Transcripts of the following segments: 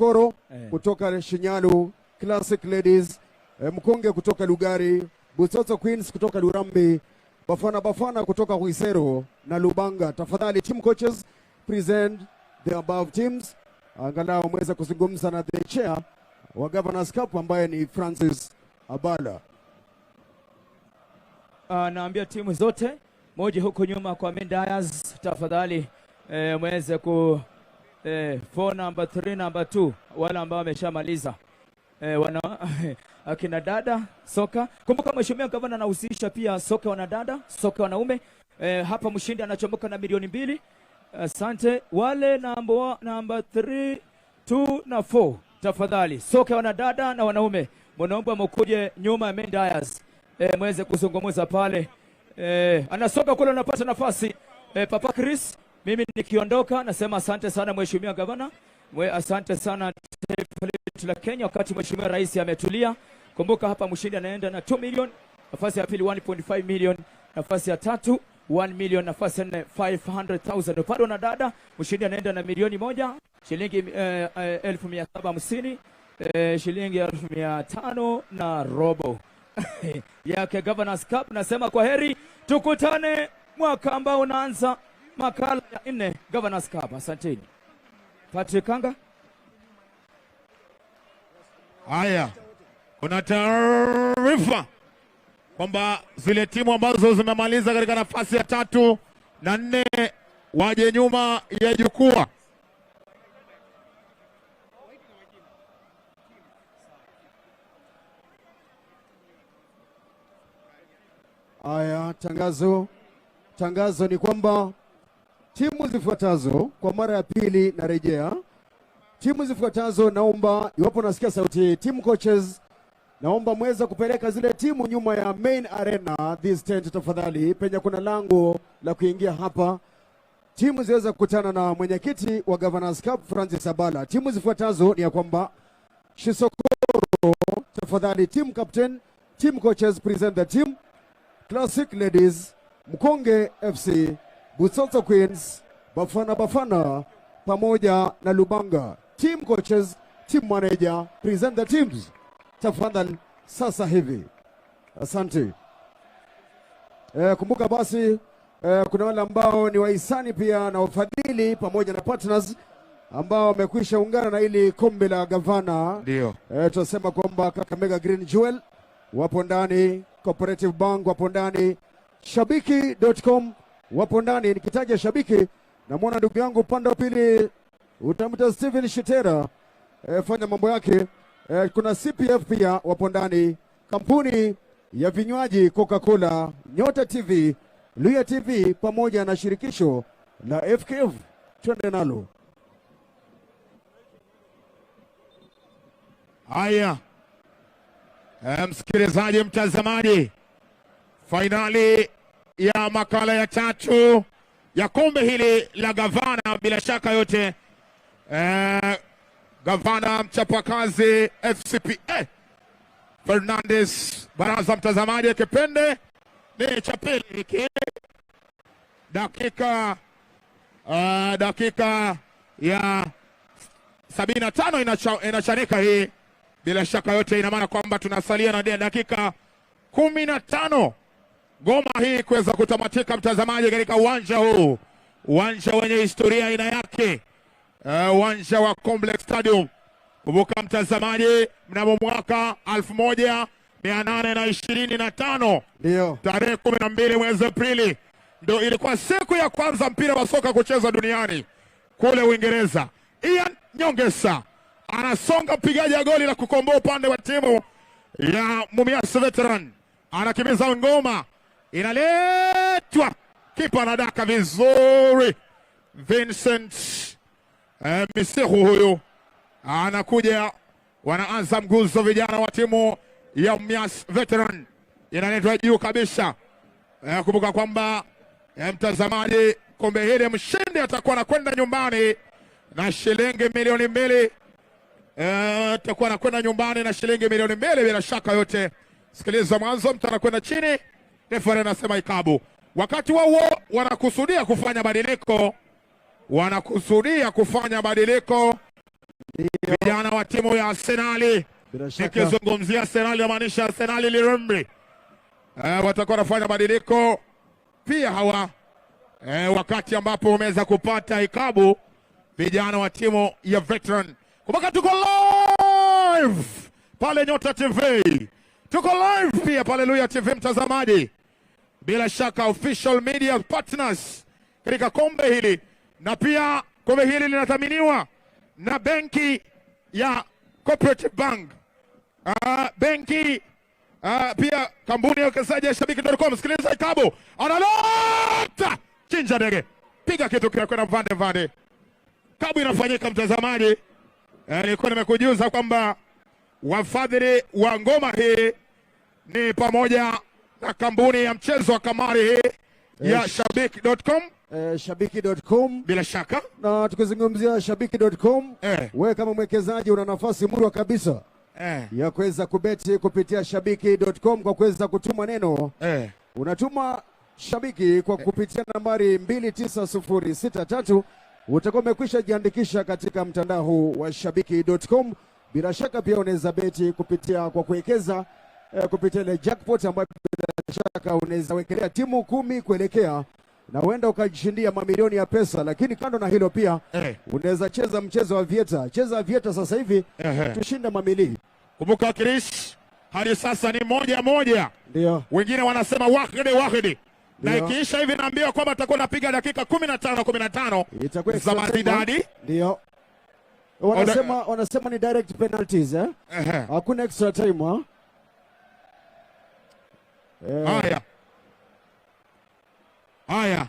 Shisokoro kutoka Shinyalu, Classic Ladies, Mkonge kutoka Lugari, Butsotso Queens kutoka Lurambi, Bafana Bafana kutoka Khwisero na Lubanga. Tafadhali team coaches, present the above teams, angalau mweze kuzungumza na the chair wa Governors Cup ambaye ni Francis Abala. Naambia timu zote moja huko nyuma kwa main dais tafadhali, mweze ku 4 number 3 number 2, wale ambao wameshamaliza, wana akina dada soka. Kumbuka mheshimiwa gavana anahusisha pia soka wanadada, soka wanaume. Hapa mshindi anachomoka na milioni 2. Asante. Wale namba 3, 2 na 4, tafadhali, soka wanadada na wanaume, mnaomba mkuje nyuma ya main dais, mweze kuzungumza pale. Anasoka kule, anapata nafasi, Papa Chris. Mimi nikiondoka nasema asante sana mheshimiwa gavana, asante sana taifa letu la Kenya, wakati mheshimiwa rais ametulia. Kumbuka hapa mshindi anaenda na 2 million, nafasi ya pili 1.5 million, nafasi ya tatu 1 million, nafasi ya nne 500,000. Upande wa dada mshindi anaenda na milioni 1 shilingi 750,000, shilingi 500,000 na robo yake Governors Cup. Nasema kwa heri, tukutane mwaka ambao unaanza makala ya nne Governors Cup. Asanteni. Patrick Kanga. Haya, kuna taarifa kwamba zile timu ambazo zimemaliza katika nafasi ya tatu na nne waje nyuma ya jukwaa. Haya, tangazo ni kwamba timu zifuatazo kwa mara ya pili narejea. Timu zifuatazo naomba, iwapo nasikia sauti, team coaches, naomba mweze kupeleka zile timu nyuma ya main arena, this tent tafadhali, penye kuna lango la kuingia hapa. Timu ziweze kukutana na mwenyekiti wa Governors Cup Francis Abala. Timu zifuatazo ni ya kwamba Shisokoro, tafadhali team captain, team coaches, present the team. Classic Ladies, Mkonge FC, Butsotso Queens, Bafana Bafana pamoja na Lubanga. Team coaches, team manager, present the teams. Tafadhali sasa hivi. Asante. Kumbuka basi, kuna wale ambao ni wahisani pia na wafadhili pamoja na partners ambao wamekwisha ungana na ili kombe la gavana. Ndio. Tunasema kwamba Kakamega Green Jewel wapo ndani, Cooperative Bank wapo ndani, Shabiki.com wapo ndani. Nikitaja Shabiki namwona ndugu yangu upande wa pili utamta Steven Shitera, fanya mambo yake. Kuna CPF pia wapo ndani, kampuni ya vinywaji Coca-Cola, Nyota TV, Luya TV pamoja na shirikisho la FKF. Twende nalo. Haya, msikilizaji, mtazamaji, fainali ya makala ya tatu ya kombe hili la gavana, bila shaka yote, gavana mchapakazi FCPA Fernandez Baraza, mtazamaji, kipindi ni cha pili hiki, dakika ya 75 inachanika hii. Bila shaka yote ina maana kwamba tunasalia na dakika 15 ngoma hii kuweza kutamatika, mtazamaji, katika uwanja huu, uwanja wenye historia aina yake, uwanja wa Complex Stadium. Kumbuka mtazamaji, mnamo mwaka 1825 tarehe 12 mwezi Aprili ndio ilikuwa siku ya kwanza mpira wa soka kuchezwa duniani kule Uingereza. Ian Nyongesa anasonga mpigaji ya goli la kukomboa upande wa timu ya Mumias Veteran, anakimbiza ngoma, inaletwa, kipa anadaka vizuri. Vincent Misihu huyu anakuja, wanaanza mguzo vijana wa timu ya Mumias Veteran, inaletwa juu kabisa. Kumbuka kwamba, mtazamaji, kombe hili mshindi atakuwa anakwenda nyumbani na shilingi milioni 2. Atakuwa anakwenda nyumbani na shilingi milioni 2 bila shaka yote. Sikiliza mwanzo, mtu anakwenda chini, refa anasema ikabu. Wakati wao wanakusudia kufanya badiliko, wanakusudia kufanya badiliko. Vijana wa timu ya Arsenali. Bila shaka. Nikizungumzia Arsenali namaanisha Arsenali Lirembe. Watakuwa wanafanya mabadiliko pia hawa, wakati ambapo wameweza kupata ikabu vijana wa timu ya Veteran. Kumbuka tuko live pale Nyota TV, tuko live pia pale Luya TV mtazamaji, bila shaka official media partners katika kombe hili, na pia kombe hili linathaminiwa na benki ya Cooperative Bank, benki pia kampuni ya uwekezaji ya Shabiki.com. Sikiliza ikabu, analota chinja ndege, piga kitu kinakwenda vande vande. Kabu inafanyika mtazamaji. Nilikuwa nimekujuza kwamba wafadhili wa ngoma hii ni pamoja na kampuni ya mchezo wa kamari hii ya Shabiki.com. Shabiki.com bila shaka. Na tukizungumzia Shabiki.com, wewe kama mwekezaji una nafasi murwa kabisa ya kuweza kubeti kupitia Shabiki.com kwa kuweza kutuma neno. Unatuma Shabiki kwa kupitia nambari 29063, utakuwa umekwisha jiandikisha katika mtandao huu wa Shabiki.com. Bila shaka pia unaweza beti kupitia kwa kuwekeza kupitia ile jackpot ambayo bila shaka unaweza wekelea timu 10 kuelekea na huenda ukajishindia mamilioni ya pesa. Lakini kando na hilo pia unaweza cheza mchezo wa Vieta. Cheza Vieta sasa hivi tushinde mamili. Kumbuka Chris, hadi sasa ni 1-1. Ndio. Wengine wanasema wahidi wahidi. Na ikiisha hivi naambiwa kwamba atakuwa anapiga dakika 15 15 za maridadi. Ndio. Wanasema ni direct penalties Hakuna extra time Haya. Haya.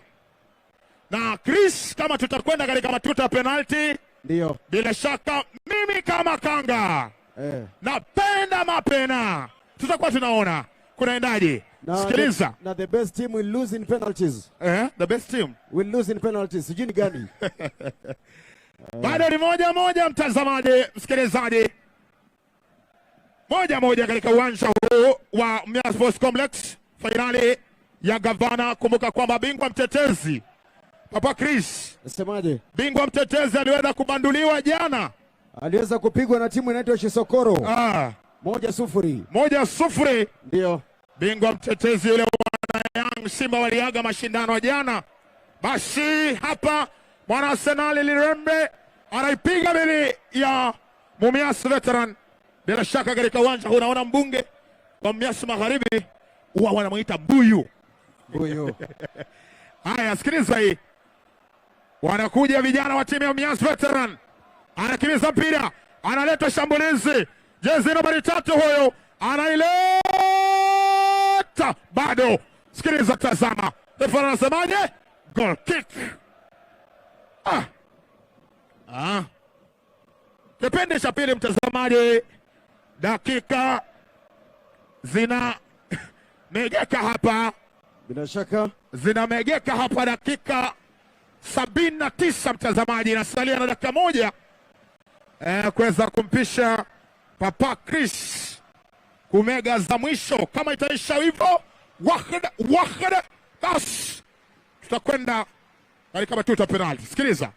Na Chris, kama tutakwenda katika matuta penalty, ndio, bila shaka mimi kama Kanga napenda mapena. Tutakuwa tunaona kunaendaje. Sikiliza. Na the best team will lose in penalties. The best team will lose in penalties. Sijui ni gani. Bado ni 1-1 mtazamaji, msikilizaji. 1-1 katika uwanja huu wa Mumias Sports Complex, finali ya Gavana. Kumbuka kwamba bingwa mtetezi Papa Chris, nasemaje? Bingwa mtetezi aliweza kubanduliwa jana. Aliweza kupigwa na timu inaitwa Shisokoro. 1-0. 1-0. Ndio. Bingwa mtetezi yule wana Young Simba waliaga mashindano jana. Basi hapa mwana Arsenal Lirembe anaipiga mbele ya Mumias Veteran. Bila shaka katika uwanja huu unaona mbunge wa Mumias Magharibi huwa wanamuita Mbuyu. Mbuyu. Haya, sikiliza hii. Wanakuja vijana wa timu ya Mumias Veteran. Anakimbiza mpira, analeta shambulizi. Jezi nambari 3 huyo anaileta bado. Sikiliza, tazama. Refa anasemaje? Goal kick. Kipindi cha pili mtazamaji, dakika zina megeka hapa. Bila shaka zinamegeka hapa, dakika 79 mtazamaji, inasalia na dakika 1 kuweza kumpisha Papa Chris kumega za mwisho. Kama itaisha hivyo wahida bas tutakwenda katika matuta penalty. Sikiliza,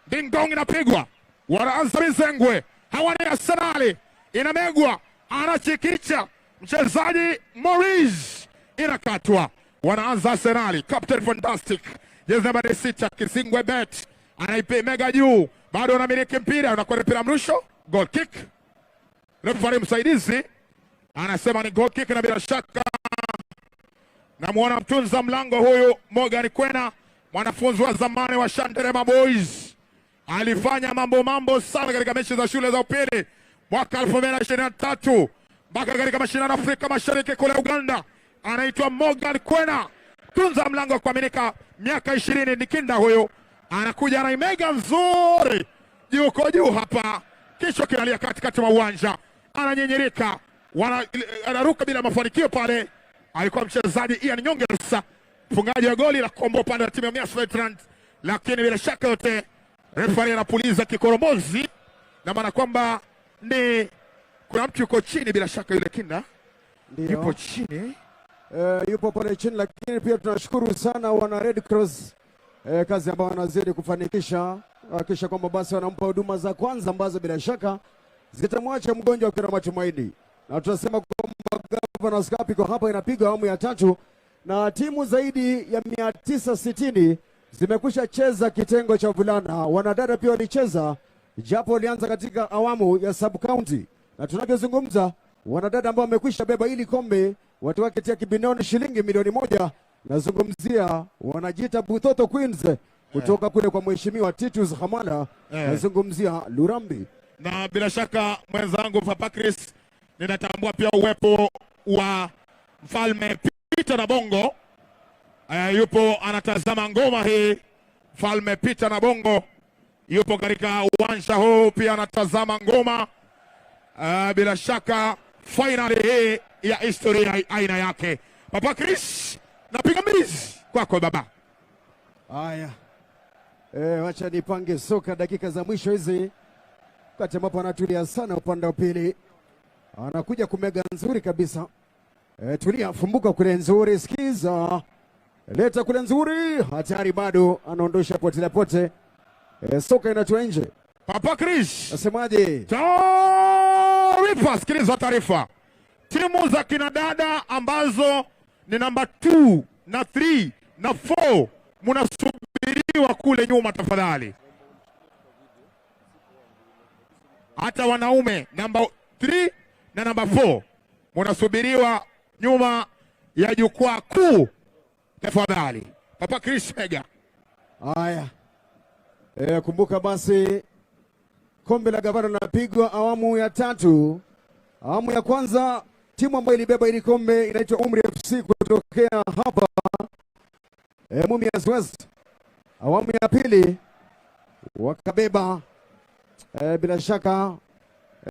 ding dong inapigwa, wanaanza Mizengwe, hawa ni Arsenali, inamegwa, anachikicha mchezaji Maurice, inakatwa. Wanaanza Arsenali, Captain Fantastic, jezi nambari 6 Kisingwe Bet anaipemega juu, bado anamiliki mpira, unakuwa mpira mrusho, goal kick. Referee msaidizi anasema ni goal kick, na bila shaka namuona mtunza mlango huyu Morgan Kwena, mwanafunzi wa zamani wa Shanderema Boys, alifanya mambo sana katika mechi za shule za upili mwaka 2023 mpaka katika mashindano Afrika Mashariki kule Uganda. Anaitwa Morgan Kwena, tunza mlango kuaminika, miaka 20 ni kinda huyu. Anakuja anaimega nzuri juu kwa juu hapa, kichwa kinalia katikati mwa uwanja, ananyenyereka, anaruka bila mafanikio pale. Alikuwa mchezaji Ian Nyongesa, mfungaji wa goli la kombo upande wa timu ya Mumias Veterans, lakini bila shaka yote referee anapuliza kikoromozi, na maana kwamba ni kuna mtu yuko chini, bila shaka yule kinda yupo chini. Yupo pale chini, lakini pia tunashukuru sana wana Red Cross, kazi ambayo wanazidi kufanikisha. Hakikisha kwamba basi wanampa huduma za kwanza ambazo bila shaka zitamwacha mgonjwa akiwa na matumaini, na tunasema kwamba Governors Cup iko hapa inapigwa awamu ya tatu na timu zaidi ya 960 zimekwisha cheza kitengo cha vulana. Wanadada pia walicheza japo walianza katika awamu ya sub county, na tunavyozungumza wanadada ambao wamekwisha beba hili kombe watu wakitia kibindoni shilingi milioni 1. Nazungumzia wanajiita Butoto Queens kutoka kule kwa Mheshimiwa Titus Hamala. Nazungumzia Lurambi. Na bila shaka mwenzangu Papa Chris, ninatambua pia uwepo wa Mfalme Peter Nabongo. Yupo anatazama ngoma hii. Mfalme Peter Nabongo yupo katika uwanja huu pia anatazama ngoma. Bila shaka finali hii ya historia aina yake. Papa Chris, napiga mbizi kwako baba. Haya, wacha nipange soka dakika za mwisho hizi, wakati ambapo anatulia sana upande wa pili, anakuja kumega nzuri kabisa. Tulia, fumbuka kule nzuri, sikiza, leta kule nzuri, hatari bado, anaondosha pote pote. Soka inatua nje. Papa Chris, Nasemaje? Taarifa, sikiliza taarifa. Timu za kinadada ambazo ni namba 2 na 3 na 4 mnasubiriwa kule nyuma tafadhali. Hata wanaume namba 3 na namba 4 mnasubiriwa nyuma ya jukwaa kuu tafadhali. Papa Chris Mega. Haya. Kumbuka basi kombe la gavana linapigwa awamu ya tatu. Awamu ya kwanza timu ambayo ilibeba ili kombe inaitwa Umri FC kutokea hapa Mumias West. Awamu ya pili wakabeba bila shaka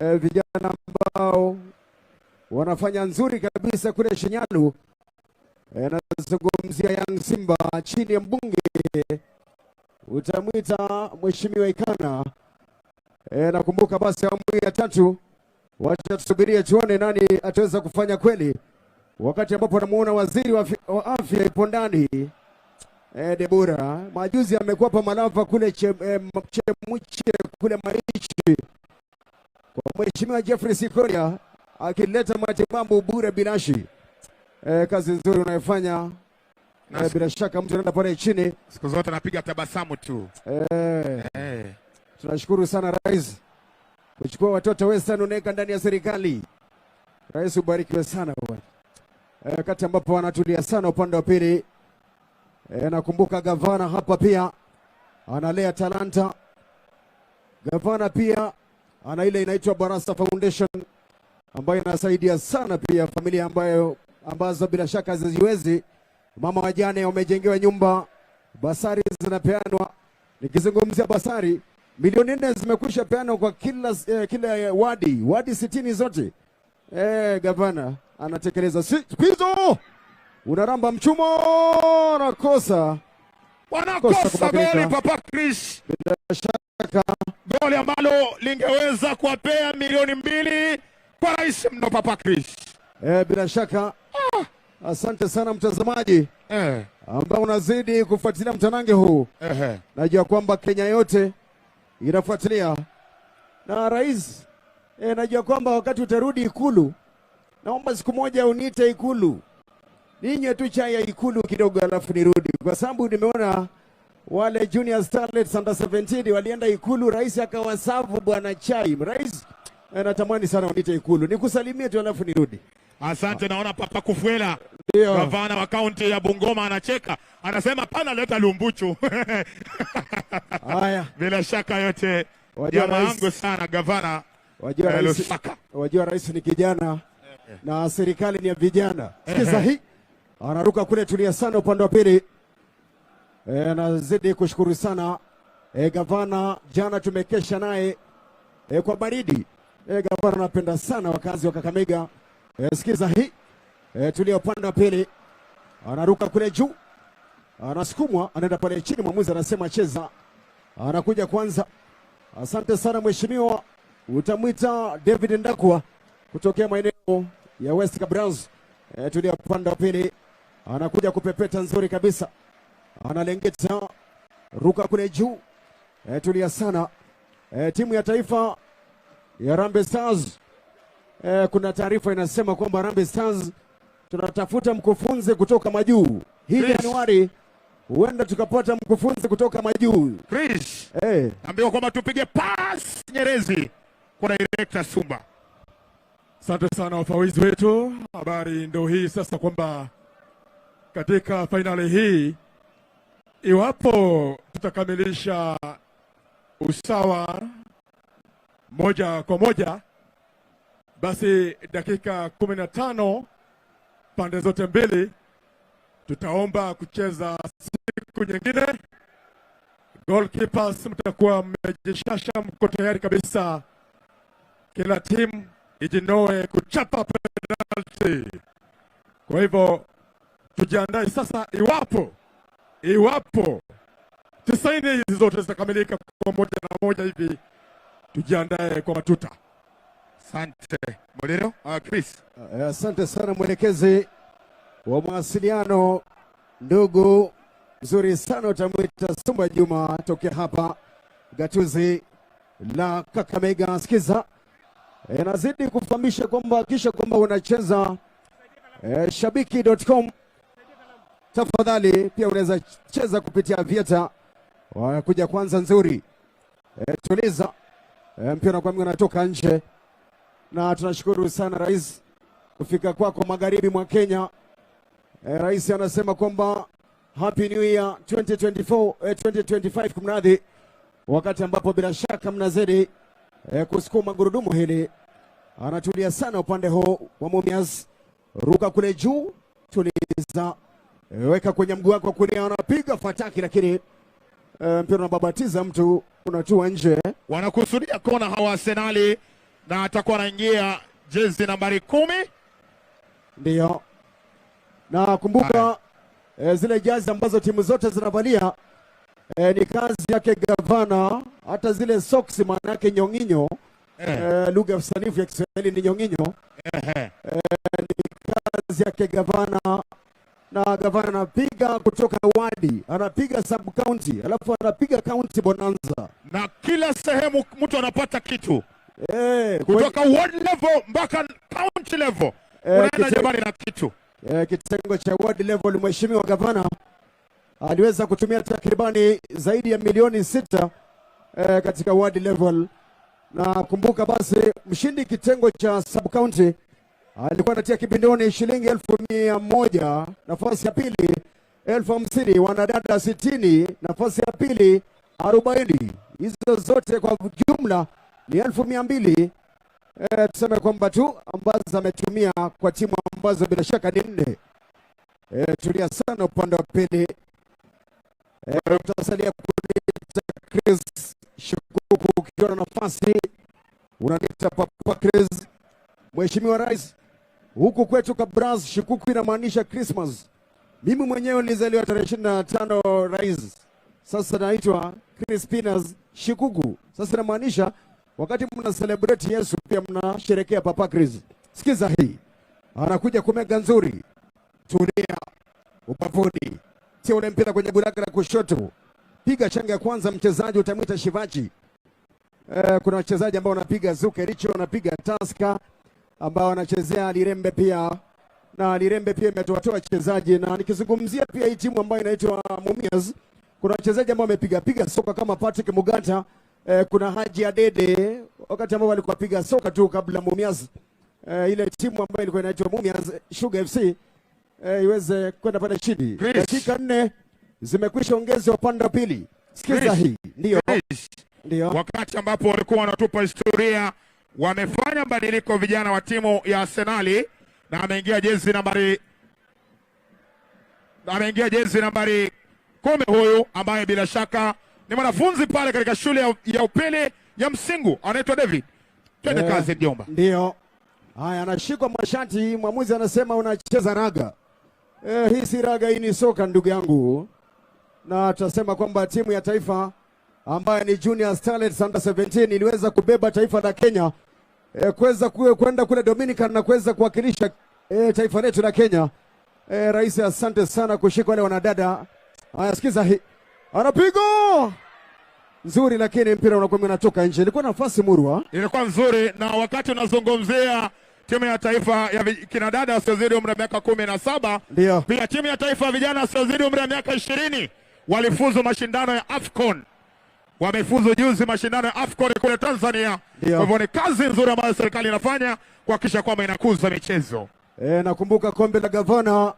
vijana ambao wanafanya nzuri kabisa kule Shinyalu. Nazungumzia Young Simba chini ya mbunge utamwita Mheshimiwa Ikana. Nakumbuka basi awamu ya tatu, wacha tusubirie tuone nani ataweza kufanya kweli, wakati ambapo namuona waziri wa afya ipo ndani Debora majuzi amekuwa pa Malava kule Chemuche kule Maichi kwa Mheshimiwa Jeffrey Sikoria akileta matibabu bure bilashi. Kazi nzuri unayofanya. Bila shaka mtu anaenda pale chini Siku zote napiga tabasamu tu. Tunashukuru sana Rais kuchukua watoto Western unaweka ndani ya serikali. Rais ubarikiwe sana bwana. Wakati ambapo wanatulia sana upande wa pili. Nakumbuka gavana hapa pia analea talanta. Gavana pia ana ile inaitwa Barasa Foundation ambayo inasaidia sana pia familia ambazo bila shaka hazijiwezi. Mama wajane wamejengewa nyumba, basari zinapeanwa. Nikizungumzia basari, milioni 4 zimekwisha peanwa kwa kila wadi 60 zote. Gavana anatekeleza. Pizo! Unaramba mchumo, nakosa. Wanakosa goli Papa Chris. Bila shaka goli ambalo lingeweza kuwapea milioni 2 kwa rais mno Papa Chris. Bila shaka. Asante sana mtazamaji ambao unazidi kufuatilia mtanange huu. Najua kwamba Kenya yote inafuatilia. Na rais, najua kwamba wakati utarudi Ikulu, naomba siku moja uniite Ikulu. Ninywe tu chai ya Ikulu kidogo alafu nirudi. Kwa sababu nimeona wale Junior Starlets under 17 walienda Ikulu, rais akawasavu bwana chai. Rais, natamani sana uniite Ikulu. Nikusalimie tu alafu nirudi. Asante, naona Papa Kufuela, gavana wa kaunti ya Bungoma anacheka. Anasema pana leta lumbuchu. Haya. Bila shaka yote jamaa wangu sana gavana. Wajua rais ni kijana na serikali ni ya vijana. Sikiza hii. Anaruka kule, tulia sana upande wa pili. Nazidi kushukuru sana gavana, jana tumekesha naye kwa baridi. Gavana anapenda sana wakazi wa Kakamega. Sikiza hii. Tulia upande wa pili. Anaruka kule juu. Anasukumwa, anaenda pale chini, mwamuzi anasema cheza. Anakuja kwanza. Asante sana mheshimiwa, utamwita David Ndakwa kutokea maeneo ya West Cabrans. Tulia upande wa pili. Anakuja kupepeta nzuri kabisa. Analengeta, ruka kule juu. Tulia sana. Timu ya taifa ya Harambee Stars, kuna taarifa inasema kwamba Harambee Stars tunatafuta mkufunzi kutoka majuu. Hii Chris. Januari huenda tukapata mkufunzi kutoka majuu. Chris, ambiwa kwamba tupige pass Nyerezi kwa director Sumba. Asante sana wafawizi wetu. Habari ndo hii sasa kwamba katika fainali hii, iwapo tutakamilisha usawa 1-1, basi dakika 15 pande zote mbili tutaomba kucheza siku nyingine. Goalkeepers mtakuwa mmejishasha, mko tayari kabisa, kila timu ijinoe kuchapa penalty. Kwa hivyo tujiandae sasa, iwapo 90 hizi zote zitakamilika kwa 1-1 hivi, tujiandae kwa matuta. Asante Molero. Chris. Asante sana mwelekezi wa mawasiliano, ndugu mzuri sana, utamwita Sumba Juma tokea hapa gatuzi la Kakamega. Sikiza, nazidi kufahamisha kwamba kisha kwamba unacheza shabiki.com. Tafadhali pia unaweza cheza kupitia Aviator. Wanakuja kwanza nzuri. Tuliza. Mpira unakuwa unatoka nje. Na tunashukuru sana Rais kufika kwako magharibi mwa Kenya. Rais anasema kwamba Happy New Year 2024, 2025 kumradhi, wakati ambapo bila shaka mnazidi kusukuma gurudumu hili. Anatulia sana upande huu wa Mumias. Ruka kule juu, tuliza, weka kwenye mguu wako kulia, anapiga fataki lakini mpira unababatiza mtu, unatua nje. Wanakusudia kona hawa Arsenali, na atakuwa anaingia jezi nambari 10. Ndio. Na kumbuka zile jazi ambazo timu zote zinavalia ni kazi yake gavana, hata zile socks maana yake nyonginyo. Lugha ya sanifu ya Kiswahili ni nyonginyo. Ni kazi yake gavana, na gavana anapiga kutoka wadi, anapiga sub county, alafu anapiga county bonanza. Na kila sehemu mtu anapata kitu. Kutoka ward level mpaka county level. Unaenda jamani na kitu. Kitengo cha ward level, mheshimiwa gavana aliweza kutumia takribani zaidi ya milioni 6 katika ward level. Na kumbuka basi mshindi kitengo cha sub county alikuwa anatia kibindoni shilingi 100,000, nafasi ya pili 50,000, wanadada 60, nafasi ya pili 40. Hizo zote kwa jumla ni 200,000. Tuseme kwamba tu ambazo ametumia kwa timu ambazo bila shaka ni 4. Tulia sana upande wa pili. Utasalia kuleta Chris Shukuku ukiwa na nafasi unaleta Papa Chris. Mheshimiwa Rais, huku kwetu Kabras Shukuku inamaanisha Christmas. Mimi mwenyewe nilizaliwa tarehe 25 Rais. Sasa naitwa Crispinas Shikuku. Sasa inamaanisha wakati mna celebrate Yesu pia mnasherehekea Papa Chris. Sikiza hii. Anakuja kumega nzuri. Tulia ubavuni. Tia ule mpira kwenye gulaka la kushoto. Piga changa ya kwanza, mchezaji utamwita Shivaji. Kuna wachezaji ambao wanapiga Zuke Richo, wanapiga Taska, ambao wanachezea Lirembe pia. Na Lirembe pia imetoa wachezaji. Na nikizungumzia pia hii timu ambayo inaitwa Mumias, kuna wachezaji ambao wamepiga piga soka kama Patrick Mugata, kuna Haji Adede, wakati ambao walikuwa piga soka tu kabla Mumias, ile timu ambayo ilikuwa inaitwa Mumias Sugar FC iweze kwenda pale chini. Dakika 4 zimekwisha ongezwa upande wa pili. Sikiza hii. Ndio. Ndio. Wakati ambapo walikuwa wanatupa historia, wamefanya badiliko vijana wa timu ya Arsenali, na ameingia jezi nambari 10 huyu ambaye bila shaka ni mwanafunzi pale katika shule ya upili ya Msingu, anaitwa David. Twende kazi mjomba. Ndio. Haya, anashikwa mashati, mwamuzi anasema unacheza raga. Hii si raga, hii ni soka ndugu yangu. Na tutasema kwamba timu ya taifa ambayo ni Junior Starlets Under 17 iliweza kubeba taifa la Kenya, kuweza kwenda kule Dominican na kuweza kuwakilisha taifa letu la Kenya. Rais, asante sana kushika wale wanadada. Haya, sikiza hii. Anapiga! nzuri, lakini mpira unakuwa unatoka nje. Ilikuwa nafasi murwa, ilikuwa nzuri. Na wakati unazungumzia timu ya taifa ya kina dada wasiozidi umri wa miaka 17, ndio pia timu ya taifa ya vijana wasiozidi umri wa miaka 20 walifuzu mashindano ya AFCON. Wamefuzu juzi mashindano ya AFCON kule Tanzania. Kwa hivyo ni kazi nzuri ambayo serikali inafanya kuhakikisha kwamba inakuza michezo. Nakumbuka kombe la gavana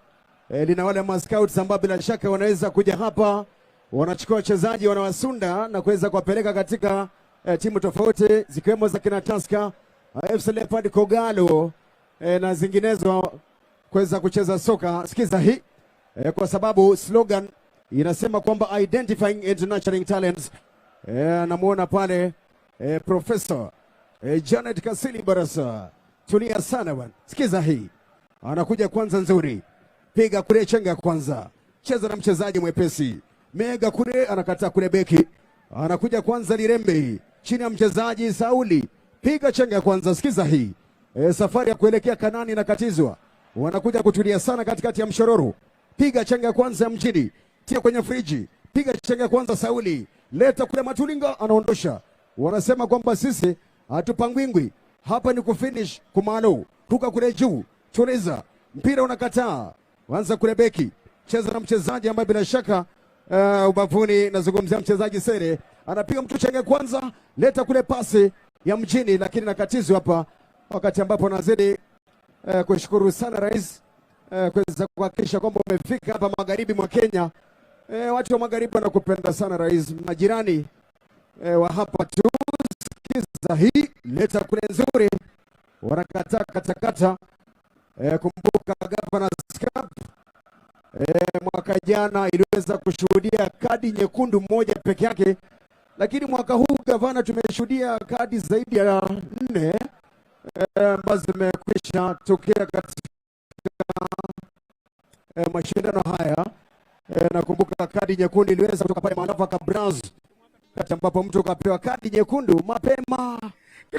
lina wale ma scouts ambao bila shaka wanaweza kuja hapa, wanachukua wachezaji wanawasunda na kuweza kuwapeleka katika timu tofauti zikiwemo za kina Tusker, FC Leopard, Kogalo na zinginezo kuweza kucheza soka. Sikiza hii kwa sababu slogan inasema kwamba identifying and nurturing talents. Namuona pale Professor Janet Kasili Barasa. Tulia sana bwana. Sikiza hii. Anakuja kwanza nzuri. Piga kule chenga kwanza. Cheza na mchezaji mwepesi. Mega kule anakataa kule beki. Anakuja kwanza Lirembe chini ya mchezaji Sauli. Piga chenga kwanza. Sikiza hii. Safari ya kuelekea Kanani inakatizwa. Wanakuja kutulia sana katikati ya mshororo. Piga chenga kwanza mjini. Tia kwenye friji. Piga chenga kwanza Sauli. Leta kule Matulinga anaondosha. Wanasema kwamba sisi hatupangwingwi. Hapa ni kufinish kumalo. Ruka kule juu. Tuliza. Mpira unakataa. Anza kule beki. Cheza na mchezaji ambaye bila shaka ubavuni, nazungumzia mchezaji Sere. Anapiga mtu chenga kwanza, leta kule pasi ya mjini lakini nakatizwa hapa, wakati ambapo nazidi kushukuru sana rais kuweza kuhakikisha kwamba umefika hapa magharibi mwa Kenya. Watu wa magharibi wanakupenda sana rais, majirani wa hapa tu. Sikiza hii, leta kule nzuri, wanakataa katakata. Kumbuka Governors Cup mwaka jana iliweza kushuhudia kadi nyekundu moja peke yake, lakini mwaka huu gavana tumeshuhudia kadi zaidi ya 4 ambazo zimekwisha tokea katika mashindano haya. Nakumbuka kadi nyekundu iliweza kutoka pale Mandava Kabraz, kati ambapo mtu kapewa kadi nyekundu mapema.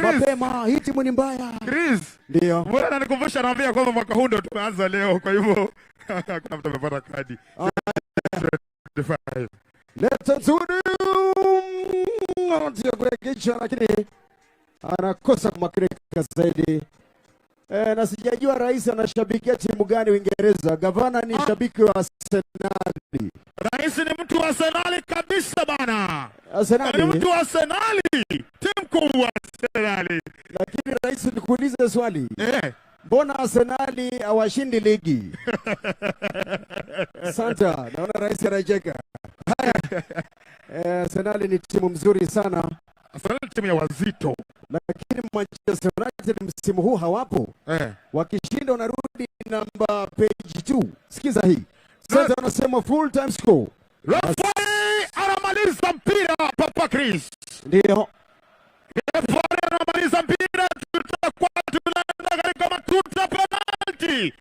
Mapema, hii timu ni mbaya. Chris, ndio. Mbona ananikumbusha, naambia kwamba mwaka huu ndio tumeanza leo, kwa hivyo kuna mtu amepata kadi. 25. Leta nzuri. Ndio kurekebisha lakini anakosa kumakinika zaidi. Na sijajua rais anashabikia timu gani Uingereza. Gavana ni shabiki wa Arsenal. Rais ni mtu wa Arsenal kabisa bana. Arsenal ni mtu wa Arsenal. Timu kubwa Arsenal. Lakini rais, nikuulize swali. Mbona Arsenal hawashindi ligi? Santa, naona rais anacheka. Haya. Arsenal ni timu mzuri sana. Arsenal ni timu ya wazito. Lakini Manchester United msimu huu hawapo. Wakishinda wanarudi namba page 2. Sikiza hii. Sasa wanasema full time score. Referee anamaliza mpira Papa Chris. Ndio. Referee anamaliza mpira, tutakuwa tunaenda katika matuta penalty.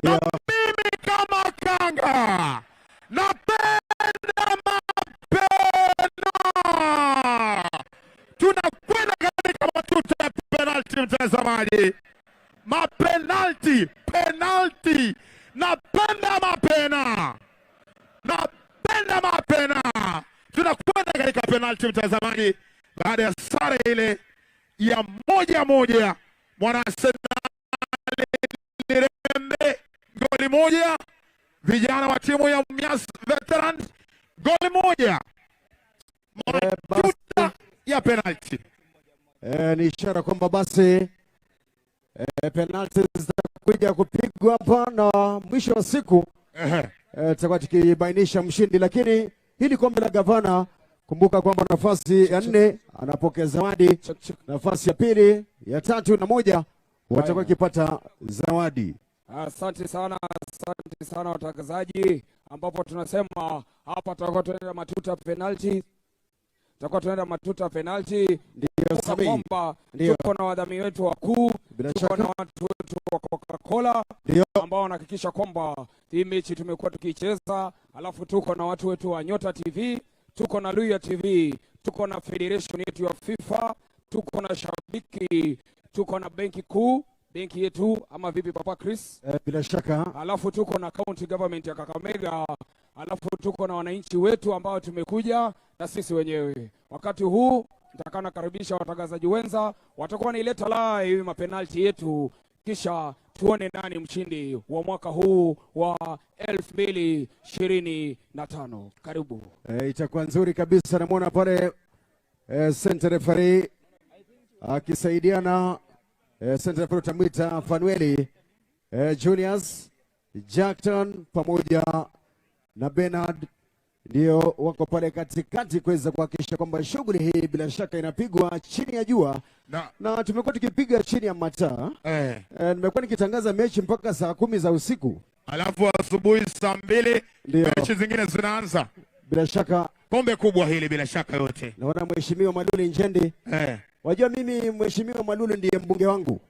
Na mimi kama kanga napenda mapena. Tunakwenda katika matuta penalty mtazamaji. Mapenalty, penalty. Napenda mapena. Napenda mapena. Tunakwenda katika penalty mtazamaji, baada ya sare ile ya 1-1. Mwana Arsenal Lirembe goli 1, vijana wa timu ya Mumias Veterans goli 1. Matuta ya penalty. Ni ishara kwamba basi penalty zitakuja kupigwa hapa na mwisho wa siku tutakuwa tukibainisha mshindi. Lakini hili kombe la gavana, kumbuka kwamba nafasi ya 4 anapokea zawadi, nafasi ya 2, ya 3 na 1 watakuwa kipata zawadi. Asante sana, asante sana watangazaji, ambapo tunasema hapa tutakuwa tunaenda matuta penalty. Tutakuwa tunaenda matuta penalty. Ndio sahihi. Tuko na wadhamini wetu wakuu, tuko na watu wetu wa Coca-Cola ambao wanahakikisha kwamba hii mechi tumekuwa tukicheza, alafu tuko na watu wetu wa Nyota TV, tuko na Luya TV, tuko na federation yetu ya FIFA, tuko na shabiki, tuko na benki kuu, benki yetu ama vipi Papa Chris? Bila shaka. Alafu tuko na county government ya Kakamega, alafu tuko na wananchi wetu ambao tumekuja na sisi wenyewe. Wakati huu nitakaa nakaribisha watangazaji wenza, watakuwa wanaileta live mapenalti yetu, kisha tuone nani mshindi wa mwaka huu wa 2025. Karibu. Itakuwa nzuri kabisa. Namwona pale center referee akisaidiana, center referee utamwita Fanueli Julius Jackton pamoja na Bernard ndio wako pale katikati kuweza kuhakikisha kwamba shughuli hii bila shaka inapigwa chini ya jua na tumekuwa tukipiga chini ya mataa. Nimekuwa nikitangaza mechi mpaka saa 10 za usiku, alafu asubuhi saa 2 mechi zingine zinaanza. Bila shaka kombe kubwa hili bila shaka yote. Naona Mheshimiwa Malulu Njendi. Wajua mimi Mheshimiwa Malulu ndiye mbunge wangu.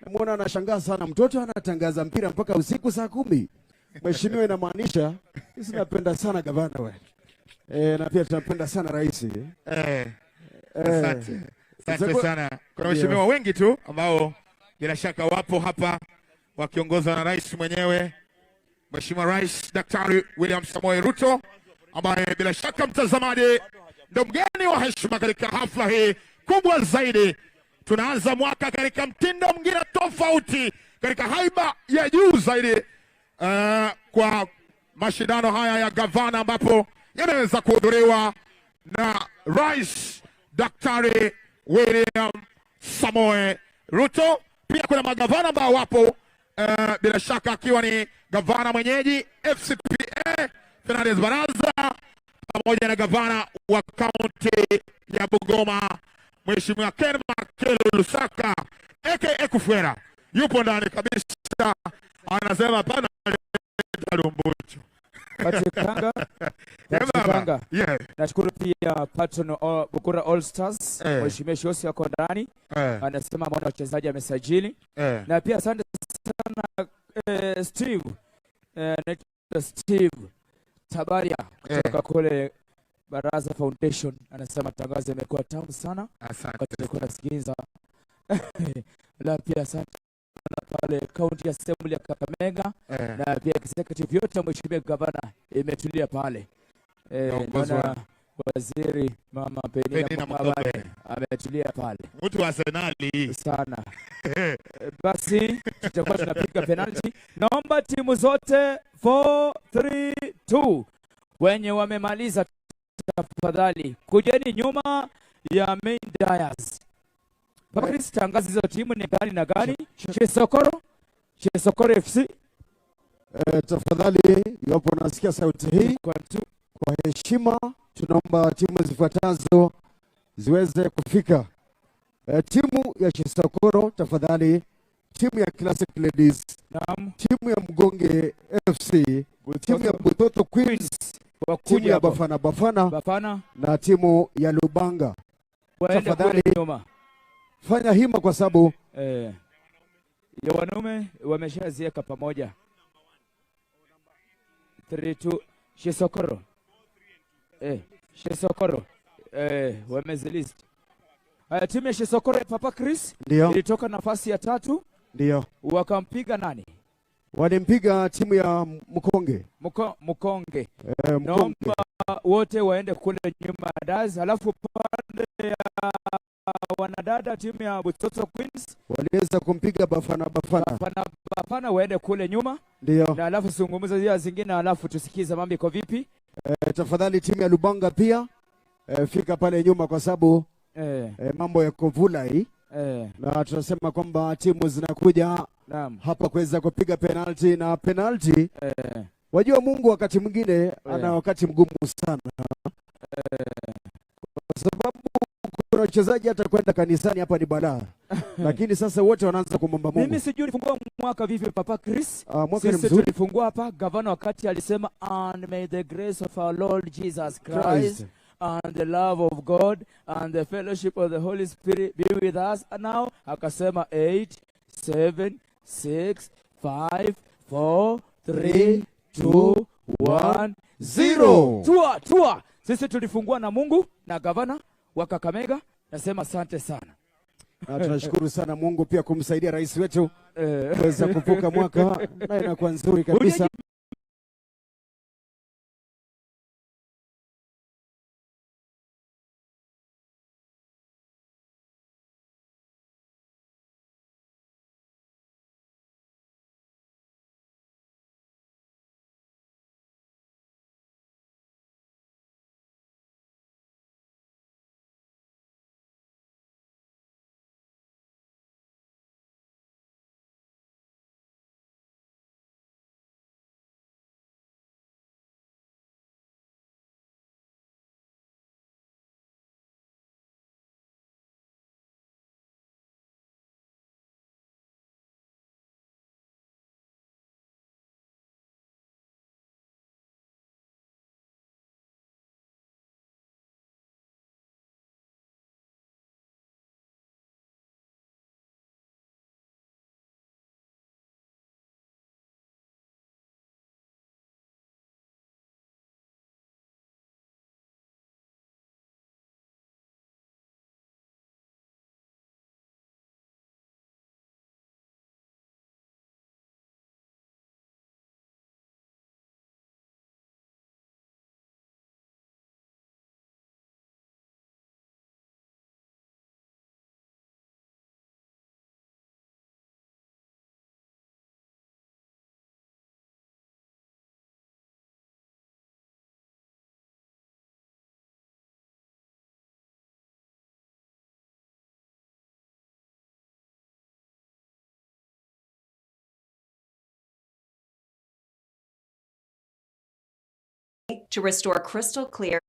Namuona anashangaa sana, mtoto anatangaza mpira mpaka usiku saa 10. Mheshimiwa, inamaanisha sisi tunapenda sana gavana wewe. Na pia tunapenda sana rais. Asante. Asante sana. Kuna waheshimiwa wengi tu ambao bila shaka wapo hapa wakiongozwa na rais mwenyewe, Mheshimiwa Rais Daktari William Samoei Ruto, ambaye bila shaka mtazamaji ndio mgeni wa heshima katika hafla hii kubwa zaidi. Tunaanza mwaka katika mtindo mwingine tofauti, katika haiba ya juu zaidi, kwa mashindano haya ya gavana ambapo yameweza kuhudhuriwa na Rais Daktari William Samoei Ruto. Pia kuna magavana ambao wapo, bila shaka akiwa ni gavana mwenyeji FCPA Fernandez Baraza, pamoja na gavana wa kaunti ya Bungoma Mheshimiwa Ken Makelo Lusaka aka Kufuera, yupo ndani kabisa, anasema hapana Lumbucho. Patrick Kanga. Yeah. Nashukuru pia patron Bukura All Stars, Mheshimiwa Shosi wako ndani. Anasema mbona wachezaji amesajili. Na pia asante sana Steve. Steve Tabaria kutoka kule Baraza Foundation, anasema tangazo imekuwa tamu sana. Asante. Kwa kusikiliza. La pia asante pale County Assembly ya Kakamega, na pia executive yote Mheshimiwa Gavana imetulia pale. Naona Waziri Mama Penina Mukabane ametulia pale. Mtu wa Arsenali sana. Basi tutakuwa tunapiga penalty. Naomba timu zote 4 3 2 wenye wamemaliza tafadhali kujeni nyuma ya main dais. Papa Chris, tangaza hizo timu ni gani na gani? Chisokoro FC. Tafadhali iwapo unasikia sauti hii, kwa heshima tunaomba timu zifuatazo ziweze kufika. Timu ya Chisokoro tafadhali, timu ya Classic Ladies, timu ya Mgonge FC, timu ya Butoto Queens, timu ya Bafana Bafana na timu ya Lubanga. Tafadhali fanya hima kwa sababu ya wanaume wameshazieka pamoja. 3 2 Chisokoro. Chisokoro. Wamezilist. Timu ya Chisokoro Papa Chris ilitoka nafasi ya 3. Ndio. Wakampiga nani? Walimpiga timu ya Mkonge. Mkonge. Naomba wote waende kule nyuma daz, halafu pande ya wanadada timu ya Butoto Queens waliweza kumpiga Bafana Bafana. Bafana Bafana waende kule nyuma. Ndio. Na alafu zungumza zile zingine, alafu tusikize mambo iko vipi. Tafadhali timu ya Lubanga pia fika pale nyuma kwa sababu mambo ya kovula hii. Na tunasema kwamba timu zinakuja hapa kuweza kupiga penalty na penalty. Wajua Mungu wakati mwingine ana wakati mgumu sana. Kwa sababu kuna wachezaji hata kwenda kanisani hapa ni balaa. Lakini sasa wote wanaanza kumomba Mungu. Mimi sijui nilifungua mwaka vipi Papa Chris. Mwaka ni mzuri. Tulifungua hapa gavana wakati alisema and may the grace of our Lord Jesus Christ and the love of God and the fellowship of the Holy Spirit be with us. And now akasema 8 7 6 5 4 3 2 1 0. Tua tua. Sisi tulifungua na Mungu na gavana wa Kakamega. Nasema asante sana. Na tunashukuru sana Mungu pia kumsaidia rais wetu kuweza kuvuka mwaka na inakuwa nzuri kabisa. to restore crystal clear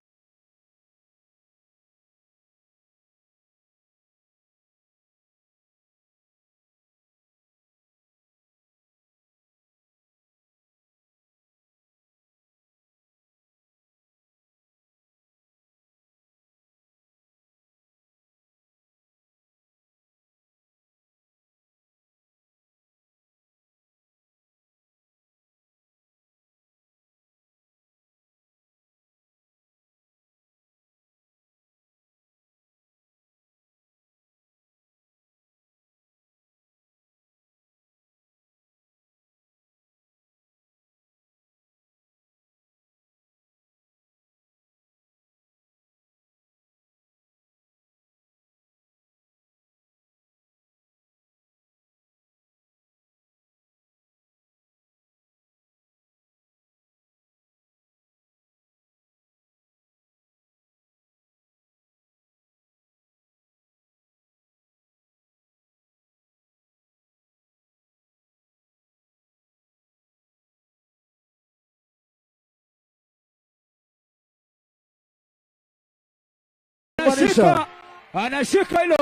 Anashika hilo,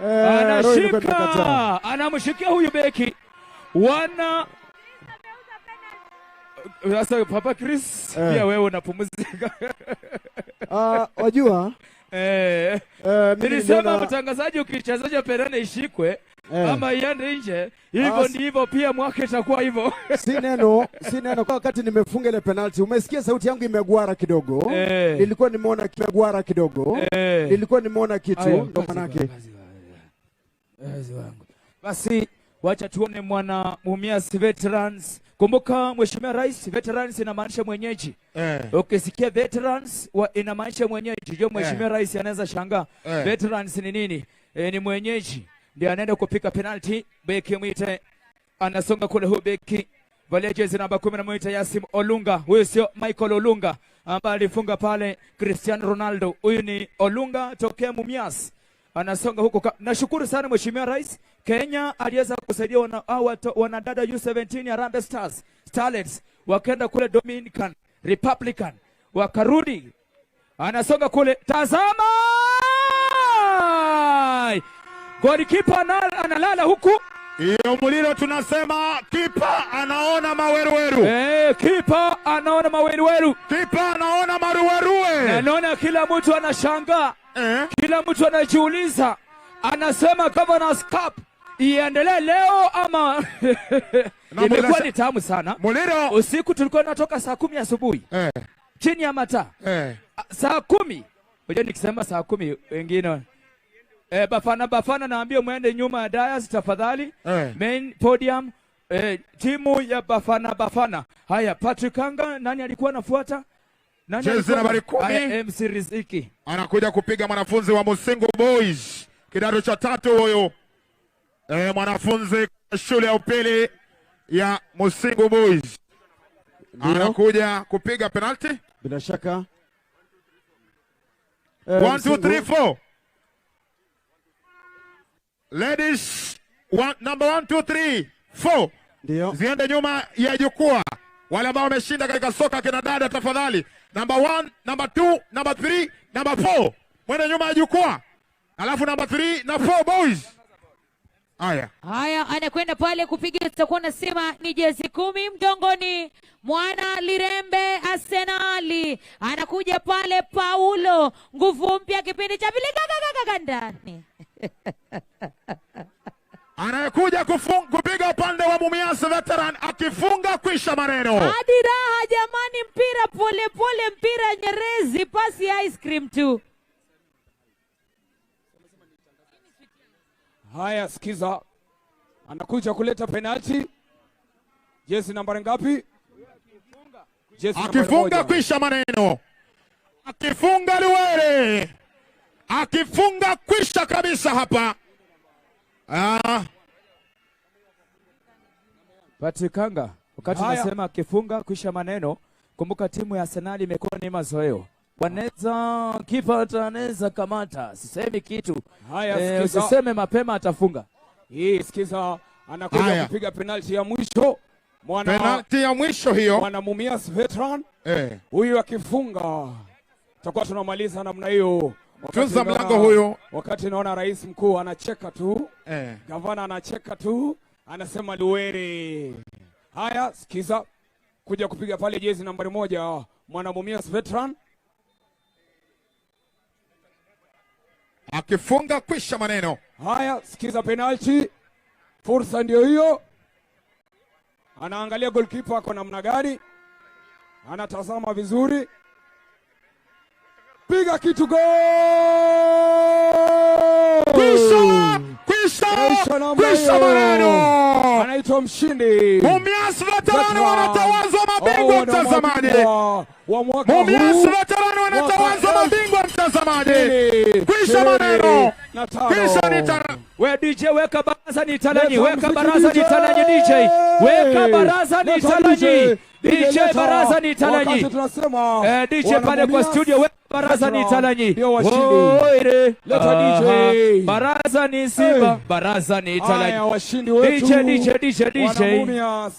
anashika, anamshikia huyu beki wana. Sasa Papa Chris, pia wewe unapumzika. Wajua nilisema mtangazaji ukichezaje penalti ishikwe ama iende nje, hivyo ndivyo pia mwaka itakuwa hivyo. Si neno kwa wakati nimefunga ile penalty, umesikia sauti yangu imegwara kidogo. Nilikuwa nimeona kimegwara kidogo. Nilikuwa nimeona kitu ndo manake. Basi wacha tuone mwana Mumias Veterans. Kumbuka Mheshimiwa Rais, veterans inamaanisha mwenyeji. Ukisikia veterans inamaanisha mwenyeji. Jo, Mheshimiwa Rais anaweza shangaa. Veterans ni nini? Ni mwenyeji. Ndiye anaenda kupika penalty. Beki mwite anasonga kule, huyu beki valia jezi namba 10 mwite Yasim Olunga. Huyu sio Michael Olunga ambaye alifunga pale Cristiano Ronaldo. Huyu ni Olunga tokea Mumias. Anasonga huko. Nashukuru sana Mheshimiwa Rais. Kenya aliweza kusaidia wanadada U17 ya Harambee Stars Starlets, wakaenda kule Dominican Republican wakarudi. Anasonga kule, tazama! Golikipa analala huku. Hiyo Muliro tunasema kipa anaona maweruweru. Kipa anaona maweruweru. Kipa anaona maruweruwe. Anaona kila mtu anashangaa. Kila mtu anajiuliza. Anasema Governors Cup iendelee leo ama imekuwa ni tamu sana. Muliro, usiku tulikuwa tunatoka saa 10 asubuhi. Chini ya mataa. Saa 10. Unajua nikisema saa 10 wengine Bafana naambia muende nyuma ya dais tafadhali. Main podium. Timu ya Bafana. Haya, Patrick Kanga, nani alikuwa anafuata? Nani alikuwa? Nambari 10. MC Riziki. Anakuja kupiga mwanafunzi wa Musingu Boys. Kidato cha 3 huyo. Mwanafunzi shule ya upili ya Musingu Boys. Anakuja kupiga penalty. Bila shaka. 1 2 3 4. Ladies, number 1 2 3 4. Ndio. Ziende nyuma ya jukwaa. Wale ambao wameshinda katika soka kina dada tafadhali. Number 1, number 2, number 3, number 4. Mwende nyuma ya jukwaa. Alafu number 3 na 4 boys. Haya. Haya, anakwenda pale kupiga, tutakuwa nasema ni jezi 10 mgongoni. Mwana Lirembe Arsenali anakuja pale, Paulo nguvu mpya kipindi cha pili ndani. Anayekuja kupiga upande wa Mumias Veteran akifunga kwisha maneno. Hadi raha jamani, mpira pole pole, mpira nyerezi, pasi ice cream tu. Haya, sikiza. Anakuja kuleta penalty. Jezi nambari ngapi? Jezi akifunga kwisha maneno. Akifunga Luwere. Akifunga kwisha kabisa hapa. Patrick Kanga, wakati nasema akifunga kwisha maneno, kumbuka timu ya Arsenal imekuwa ni mazoeo. Wanaweza kipa atanaweza kamata, sisemi kitu. Haya, usiseme mapema atafunga. Hii sikiza, anakuja kupiga penalty ya mwisho. Penalti ya mwisho hiyo. Mwana Mumias Veteran. Huyu akifunga tutakuwa tunamaliza namna hiyo. Tunza mlango huyo. Wakati naona rais mkuu anacheka tu. Gavana anacheka tu, anasema Luwere. Haya, sikiza. Kuja kupiga pale jezi nambari 1 Mwana Mumias Veteran. Akifunga kwisha maneno. Haya, sikiza penalti. Fursa ndio hiyo. Anaangalia goalkeeper ako namna gani. Anatazama vizuri. Piga kitu, goal! Kwisha! Kwisha! Kwisha maneno! Anaitwa mshindi. Mumias Veteran wanatawazwa mabingwa mtazamaji. Mumias Veteran wanatawazwa mabingwa mtazamaji. Kwisha maneno. Kwisha ni We DJ weka baraza ni talanyi, weka baraza ni talanyi DJ. Weka baraza ni talanyi. DJ baraza ni talanyi. DJ pale kwa studio weka baraza ni talanyi. Leta DJ. Baraza ni Simba, baraza ni talanyi. Washindi wetu. DJ DJ DJ DJ.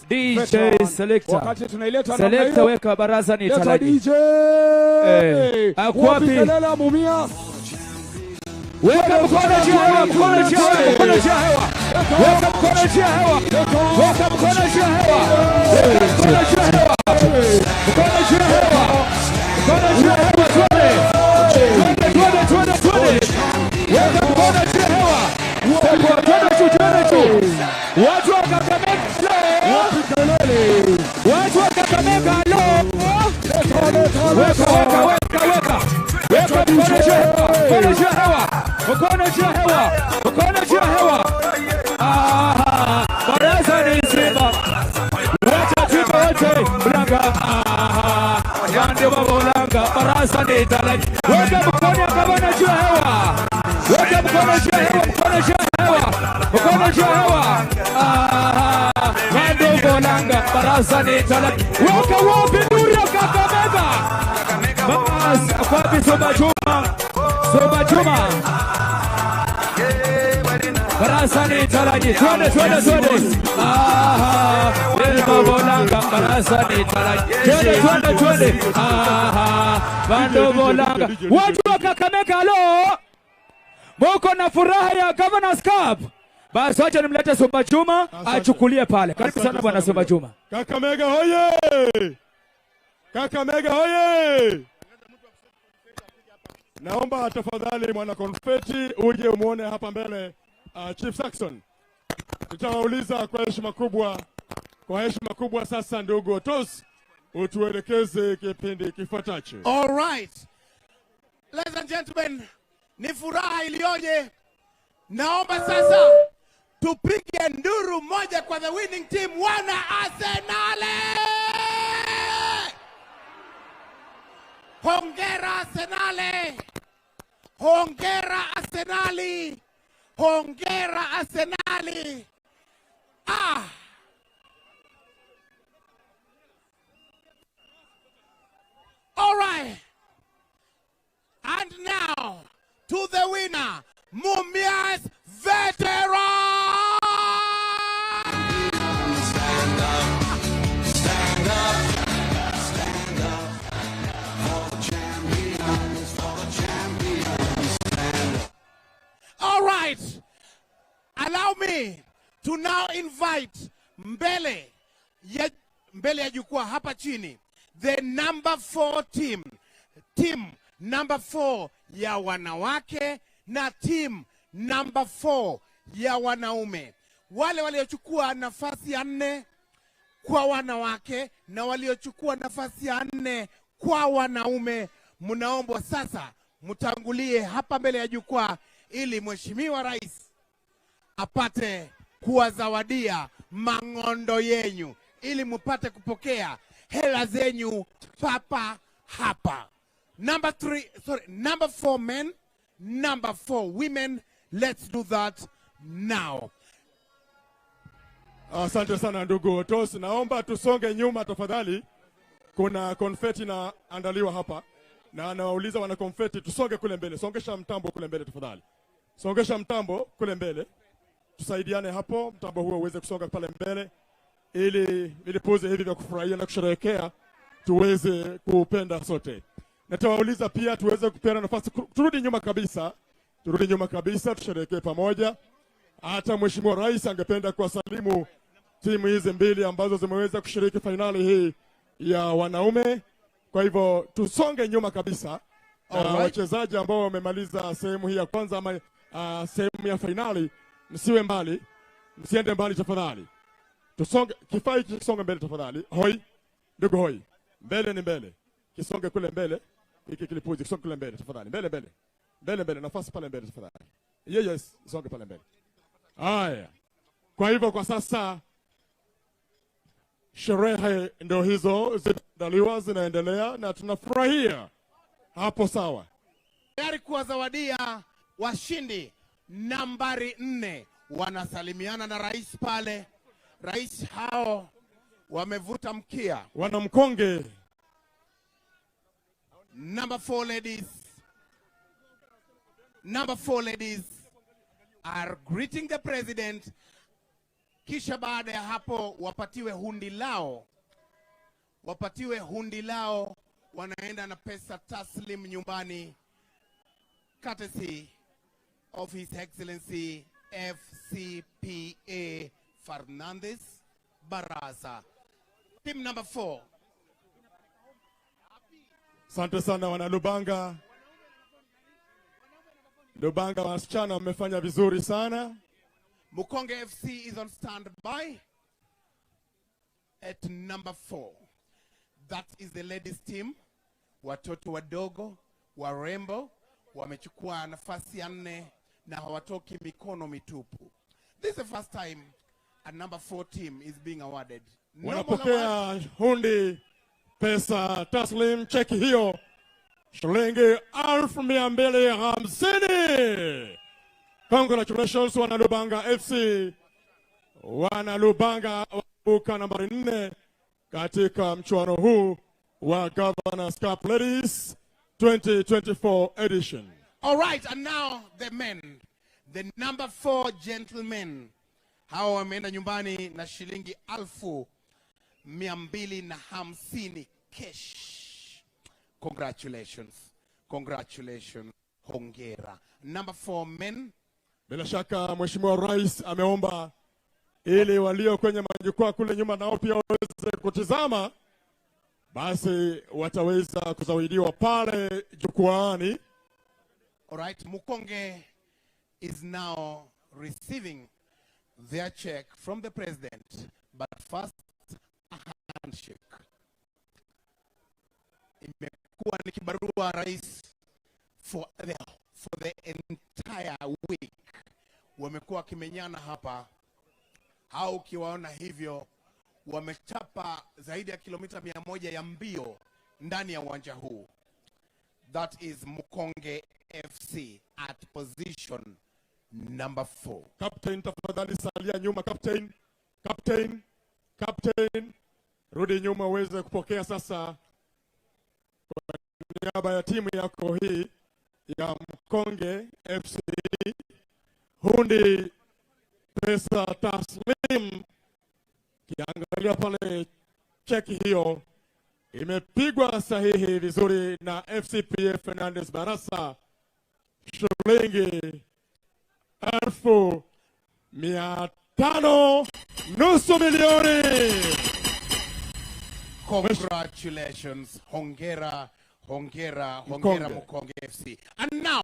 DJ selector. Wakati tunaileta namna hiyo. Selector weka baraza ni talanyi. DJ. Wapi Mumias? Weka mkono juu ya hewa, mkono juu ya hewa, mkono juu ya hewa. Weka mkono juu ya hewa. Weka mkono juu ya hewa. Weka mkono juu ya hewa. Mkono juu ya hewa. Mkono juu ya hewa, twende. Twende, twende, twende, twende. Weka mkono juu ya hewa. Twende juu, twende juu. Watu wa Kakamega. Watu wa Kakamega, alo. Weka, weka, weka, weka. Weka mkono juu ya hewa. Mkono juu ya hewa. Mkono juu ya hewa. Mkono juu ya hewa. Aha, baraza ni Simba. Wacha tupe wote Ulanga. Aha, Gande baba Ulanga, baraza ni Talanyi. Weka mkono ya gavana juu ya hewa. Weka mkono juu ya hewa, mkono juu ya hewa. Mkono juu ya hewa. Aha, Gande Ulanga, baraza ni Talanyi. Weka wapi nuru ya Kakamega? Bas, wapi Soma Juma? Soma Juma. Baraza ni Talanyi. Twende, twende, twende. Aha, Baba Bolanga, baraza ni Talanyi. Twende, twende, twende. Aha, Bando Bolanga. Watu wa Kakamega, alo. Mko na furaha ya Governors Cup. Basi wacha nimlete Soma Juma achukulie pale. Karibu sana bwana Soma Juma. Kakamega hoye! Kakamega hoye! Naomba tafadhali mwana konfeti uje umuone hapa mbele Chief Saxon. Nitawauliza kwa heshima kubwa, kwa heshima kubwa sasa ndugu Otos utuelekeze kipindi kifuatacho. All right. Ladies and gentlemen, ni furaha iliyoje. Naomba sasa tupige nduru moja kwa the winning team, wana Arsenal. Hongera Arsenal. Hongera Arsenali. Hongera Arsenali. Ah. All right. And now to the winner, Mumias Veteran. Stand up, stand up, stand up for the champions, for the champions. Stand up. All right. Allow me to now invite mbele ya jukwaa hapa chini the number 4 team. Team number 4 ya wanawake na team number 4 ya wanaume. Wale waliochukua nafasi ya 4 kwa wanawake na waliochukua nafasi ya 4 kwa wanaume, mnaombwa sasa mtangulie hapa mbele ya jukwaa ili Mheshimiwa Rais apate kuwazawadia mang'ondo yenyu ili mupate kupokea hela zenyu papa hapa. Number 4 men, number 4 women. Let's do that now. Asante sana ndugu Otos. Naomba tusonge nyuma tafadhali. Kuna konfeti na andaliwa hapa. Na anawauliza wana konfeti tusonge kule mbele. Songesha mtambo kule mbele tafadhali. Songesha mtambo kule mbele. Tusaidiane hapo, mtambo huo uweze kusonga pale mbele. ili vilipuzi hivi vya kufurahia na kusherehekea tuweze kupenda sote. Natawauliza pia tuweze kupeana nafasi, turudi nyuma kabisa, turudi nyuma kabisa, tusherehekee pamoja. Hata Mheshimiwa Rais angependa kuwasalimu timu hizi mbili ambazo zimeweza kushiriki fainali hii ya wanaume. Kwa hivyo tusonge nyuma kabisa. Wachezaji ambao wamemaliza sehemu hii ya kwanza ama sehemu ya fainali, msiwe mbali, msiende mbali tafadhali. Tusonge, kifaa hiki kisonge mbele tafadhali. Hoi, ndugu hoi. Mbele ni mbele. Kisonge kule mbele. Hiki kilipuzi kisonge kule mbele tafadhali. Mbele mbele. Mbele mbele, nafasi pale mbele tafadhali. Yes, songe pale mbele. Haya. Kwa hivyo kwa sasa sherehe ndio hizo zinaandaliwa, zinaendelea na tunafurahia. Hapo sawa. Tayari kuwazawadia washindi nambari 4. Wanasalimiana na rais pale. Rais hao wamevuta mkia. Wanamkonge. Number 4 ladies. Number 4 ladies are greeting the president. Kisha baada ya hapo wapatiwe hundi lao. Wapatiwe hundi lao, wanaenda na pesa taslim nyumbani, courtesy of His Excellency FCPA Fernandez Barasa. Team number 4. Asante sana wana Lubanga. Lubanga wasichana wamefanya vizuri sana. Mukonge FC is on standby at number 4. That is the ladies team. Watoto wadogo, warembo, wamechukua nafasi ya 4 na hawatoki mikono mitupu. This is the first time a number 4 team is being awarded. Wanapokea hundi pesa taslim, cheki hiyo shilingi 250,000. Congratulations wana Lubanga FC. Wana Lubanga wabuka nambari 4 katika mchuano huu wa Governors Cup Ladies 2024 edition. All right, and now the men. The number 4 gentlemen. Hawa wameenda nyumbani na shilingi 250,000 cash. Congratulations. Congratulations. Hongera. Number 4 men. Bila shaka Mheshimiwa Rais ameomba ili walio kwenye majukwaa kule nyuma nao pia waweze kutizama, basi wataweza kuzawidiwa pale jukwaani. All right, Mukonge is now receiving their check from the president, but first a handshake. Imekuwa ni kibarua rais for the entire week. Wamekuwa kimenyana hapa. Hao ukiwaona hivyo wamechapa zaidi ya kilomita 100 ya mbio ndani ya uwanja huu. That is Mukonge FC at position number 4. Captain, tafadhali salia nyuma. Captain, captain, captain, rudi nyuma uweze kupokea sasa kwa niaba ya timu yako hii ya Mukonge FC hundi pesa taslim. Kiangalia pale cheki hiyo imepigwa sahihi vizuri na FCPA Fernandez Barasa, shilingi 500,000, nusu milioni. Congratulations. Hongera, hongera, hongera Mukonge FC. And now,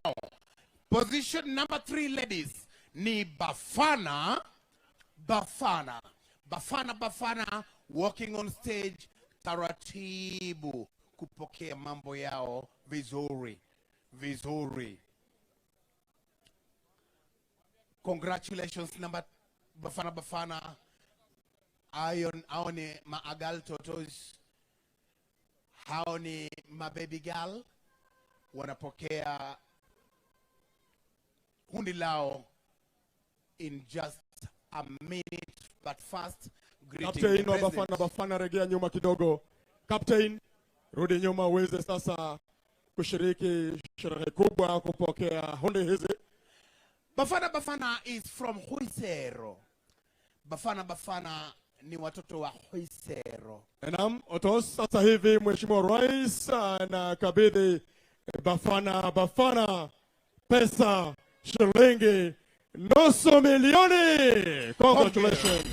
position number 3 ladies ni Bafana, Bafana. Bafana, Bafana walking on stage taratibu kupokea mambo yao vizuri, vizuri. Congratulations number Bafana, Bafana. Ayon, hao ni maagal totos, hao ni mababy girl, wanapokea hundi lao in just a minute. But first, greeting Captain the wa president. Bafana, Bafana, regea nyuma kidogo. Captain, rudi nyuma uweze sasa kushiriki sherehe kubwa kupokea hundi hizi. Bafana Bafana is from Huisero. Bafana Bafana Ni watoto wa Huisero. Naam, Otos, sasa hivi Mheshimiwa Rais anakabidhi Bafana Bafana pesa shilingi 500,000. Congratulations.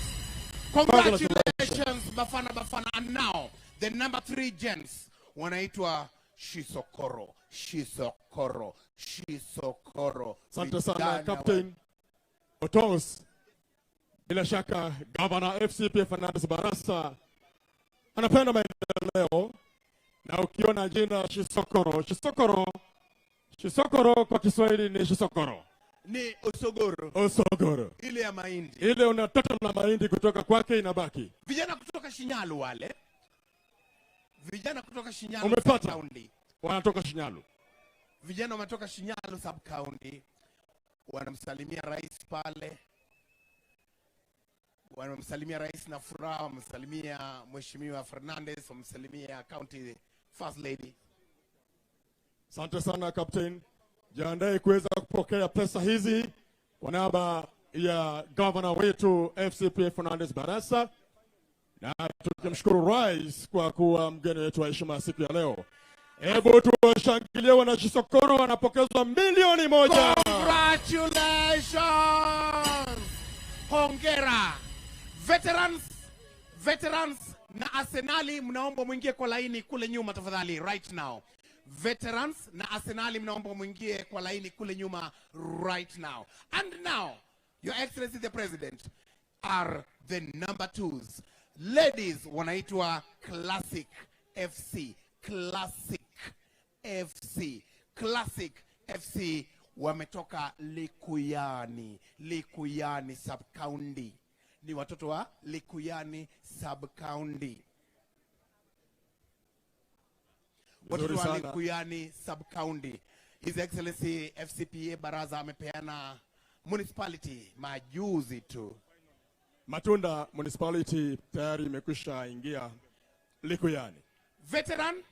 Congratulations, Bafana Bafana. And now the number 3 gents wanaitwa Shisokoro, Shisokoro, Shisokoro. Asante sana Captain Otos. Bila shaka Governor FCPA Fernandes Barasa anapenda maendeleo, na ukiona jina Shisokoro, Shisokoro, Shisokoro kwa Kiswahili ni Shisokoro. Ni Osogoro. Osogoro. Ile ya mahindi. Ile unatoka na mahindi kutoka kwake inabaki. Vijana kutoka Shinyalu wale. Vijana kutoka Shinyalu Umepata. County. Wanatoka Shinyalu. Vijana wanatoka Shinyalu sub county. Wanamsalimia rais pale. Wanamsalimia rais na furaha, wanamsalimia Mheshimiwa Fernandez, wanamsalimia County First Lady. Asante sana Captain. Jiandae kuweza kupokea pesa hizi kwa niaba ya governor wetu FCPA Fernandes Barasa, na tukimshukuru rais kwa kuwa mgeni wetu wa heshima siku ya leo. Hebu tuwashangilie wana Shisokoro wanapokezwa 1,000,000. Congratulations! Hongera. Veterans, veterans na Arsenali mnaomba mwingie kwa laini kule nyuma tafadhali right now. Veterans na Arsenali mnaomba mwingie kwa laini kule nyuma right now. And now, Your Excellency the President, are the number 2s. Ladies wanaitwa Classic FC, Classic FC, Classic FC wametoka Likuyani, Likuyani sub county. Ni watoto wa Likuyani sub county. Watoto wa Likuyani sub county. His Excellency FCPA Baraza amepeana municipality majuzi tu. Matunda municipality tayari imekwisha ingia Likuyani. Veteran,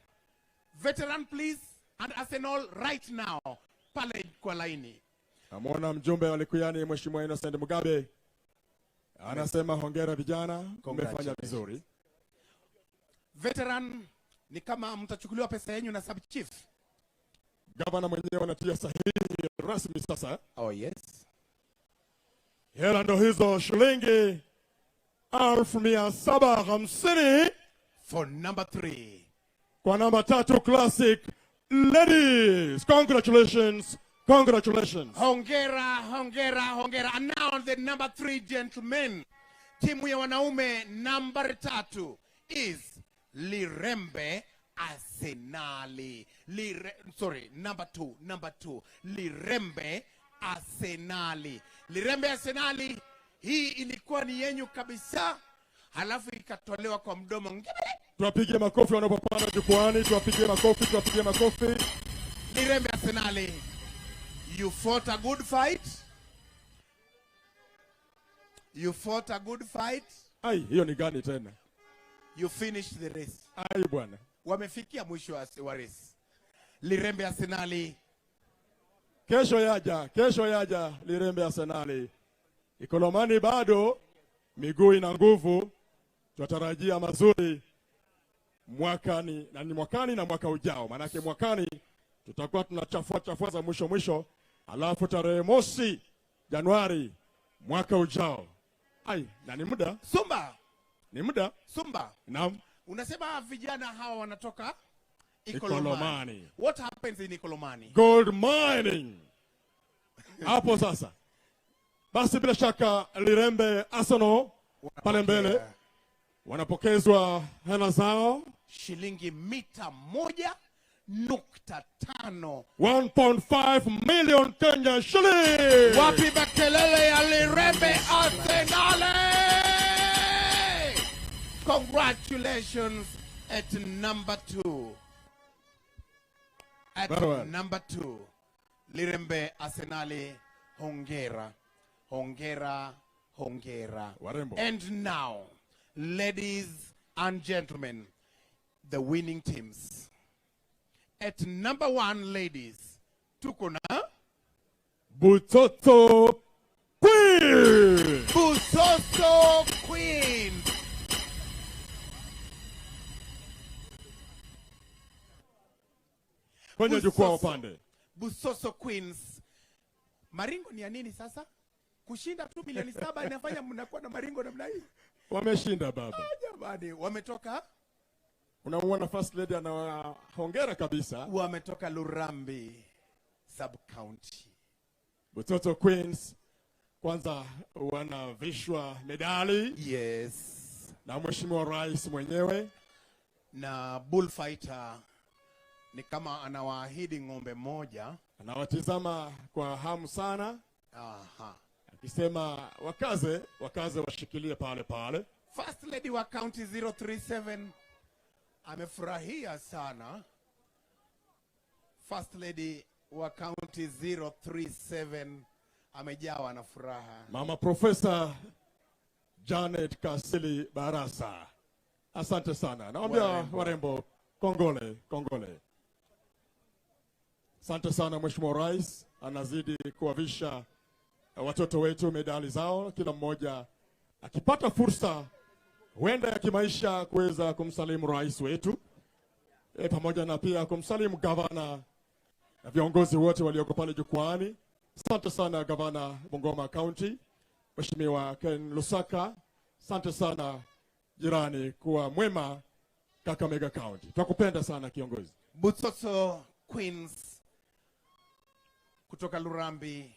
veteran please, and Arsenal right now pale kwa laini. Namuona mjumbe wa Likuyani Mheshimiwa Innocent Mugabe anasema hongera vijana, mmefanya vizuri. Veteran ni kama mtachukuliwa pesa yenu na sub chief. Gavana mwenyewe anatia sahihi rasmi sasa. Oh yes. Hela ndo hizo shilingi 750,000 for number 3. Kwa namba 3 Classic Ladies. Congratulations. Congratulations. Hongera, hongera, hongera. And now the number 3 gentlemen. Timu ya wanaume number 3 is Lirembe Arsenali. Sorry, number 2, number 2. Lirembe Arsenali. Lirembe Arsenali, hii ilikuwa ni yenyu kabisa, halafu ikatolewa kwa mdomo. Tuwapigie makofi wanapopanda jukwaani, tuwapigie makofi, tuwapigie makofi. Lirembe Arsenali, you fought a good fight. You fought a good fight. Ai, hiyo ni gani tena? You finished the race. Ai bwana. Wamefikia mwisho wa race. Lirembe Arsenali. Kesho yaja, kesho yaja Lirembe Arsenali. Ikolomani bado miguu ina nguvu. Tunatarajia mazuri mwakani, na ni mwakani na mwaka ujao. Manake mwakani tutakuwa tunachafua chafua za mwisho mwisho, alafu tarehe 1 Januari mwaka ujao. Ai, na ni muda. Sumba. Ni muda. Sumba. Naam. Unasema vijana hawa wanatoka Ikolomani. What happens in Ikolomani? Gold mining. Hapo sasa. Basi bila shaka Lirembe Arsenal pale mbele wanapokezwa hela zao shilingi mita 1.5. 1.5 million Kenya shillings. Wapi makelele ya Lirembe Arsenal? Congratulations at number 2. At number 2, Lirembe Arsenali, hongera, hongera, hongera. Warembo. And now, ladies and gentlemen, the winning teams. At number 1, ladies, tuko na Butoto Queen. Butoto Queen. Kwenye jukwaa wapande. Busoso Queens. Maringo ni ya nini sasa? Kushinda tu 7 milioni inafanya mnakuwa na maringo namna hii. Wameshinda baba. Jamani, wametoka. Unamuona First Lady anawahongera kabisa. Wametoka Lurambi Sub County. Butoto Queens kwanza wanavishwa medali. Yes. Na Mheshimiwa Rais mwenyewe. Na bullfighter ni kama anawaahidi ng'ombe moja. Anawatizama kwa hamu sana. Aha. Akisema wakaze washikilie pale pale. First Lady wa County 037 amefurahia sana. First Lady wa County 037 amejawa na furaha. Mama Professor Janet Kasili Barasa, asante sana. Naomba warembo kongole, kongole. Asante sana Mheshimiwa Rais, anazidi kuwavisha watoto wetu medali zao, kila mmoja akipata fursa huenda ya kimaisha kuweza kumsalimu rais wetu, pamoja na pia kumsalimu gavana na viongozi wote walioko pale jukwaani. Asante sana gavana Bungoma County, Mheshimiwa Ken Lusaka. Asante sana jirani, kuwa mwema Kakamega County. Tunakupenda sana kiongozi. Butsotso Queens kutoka Lurambi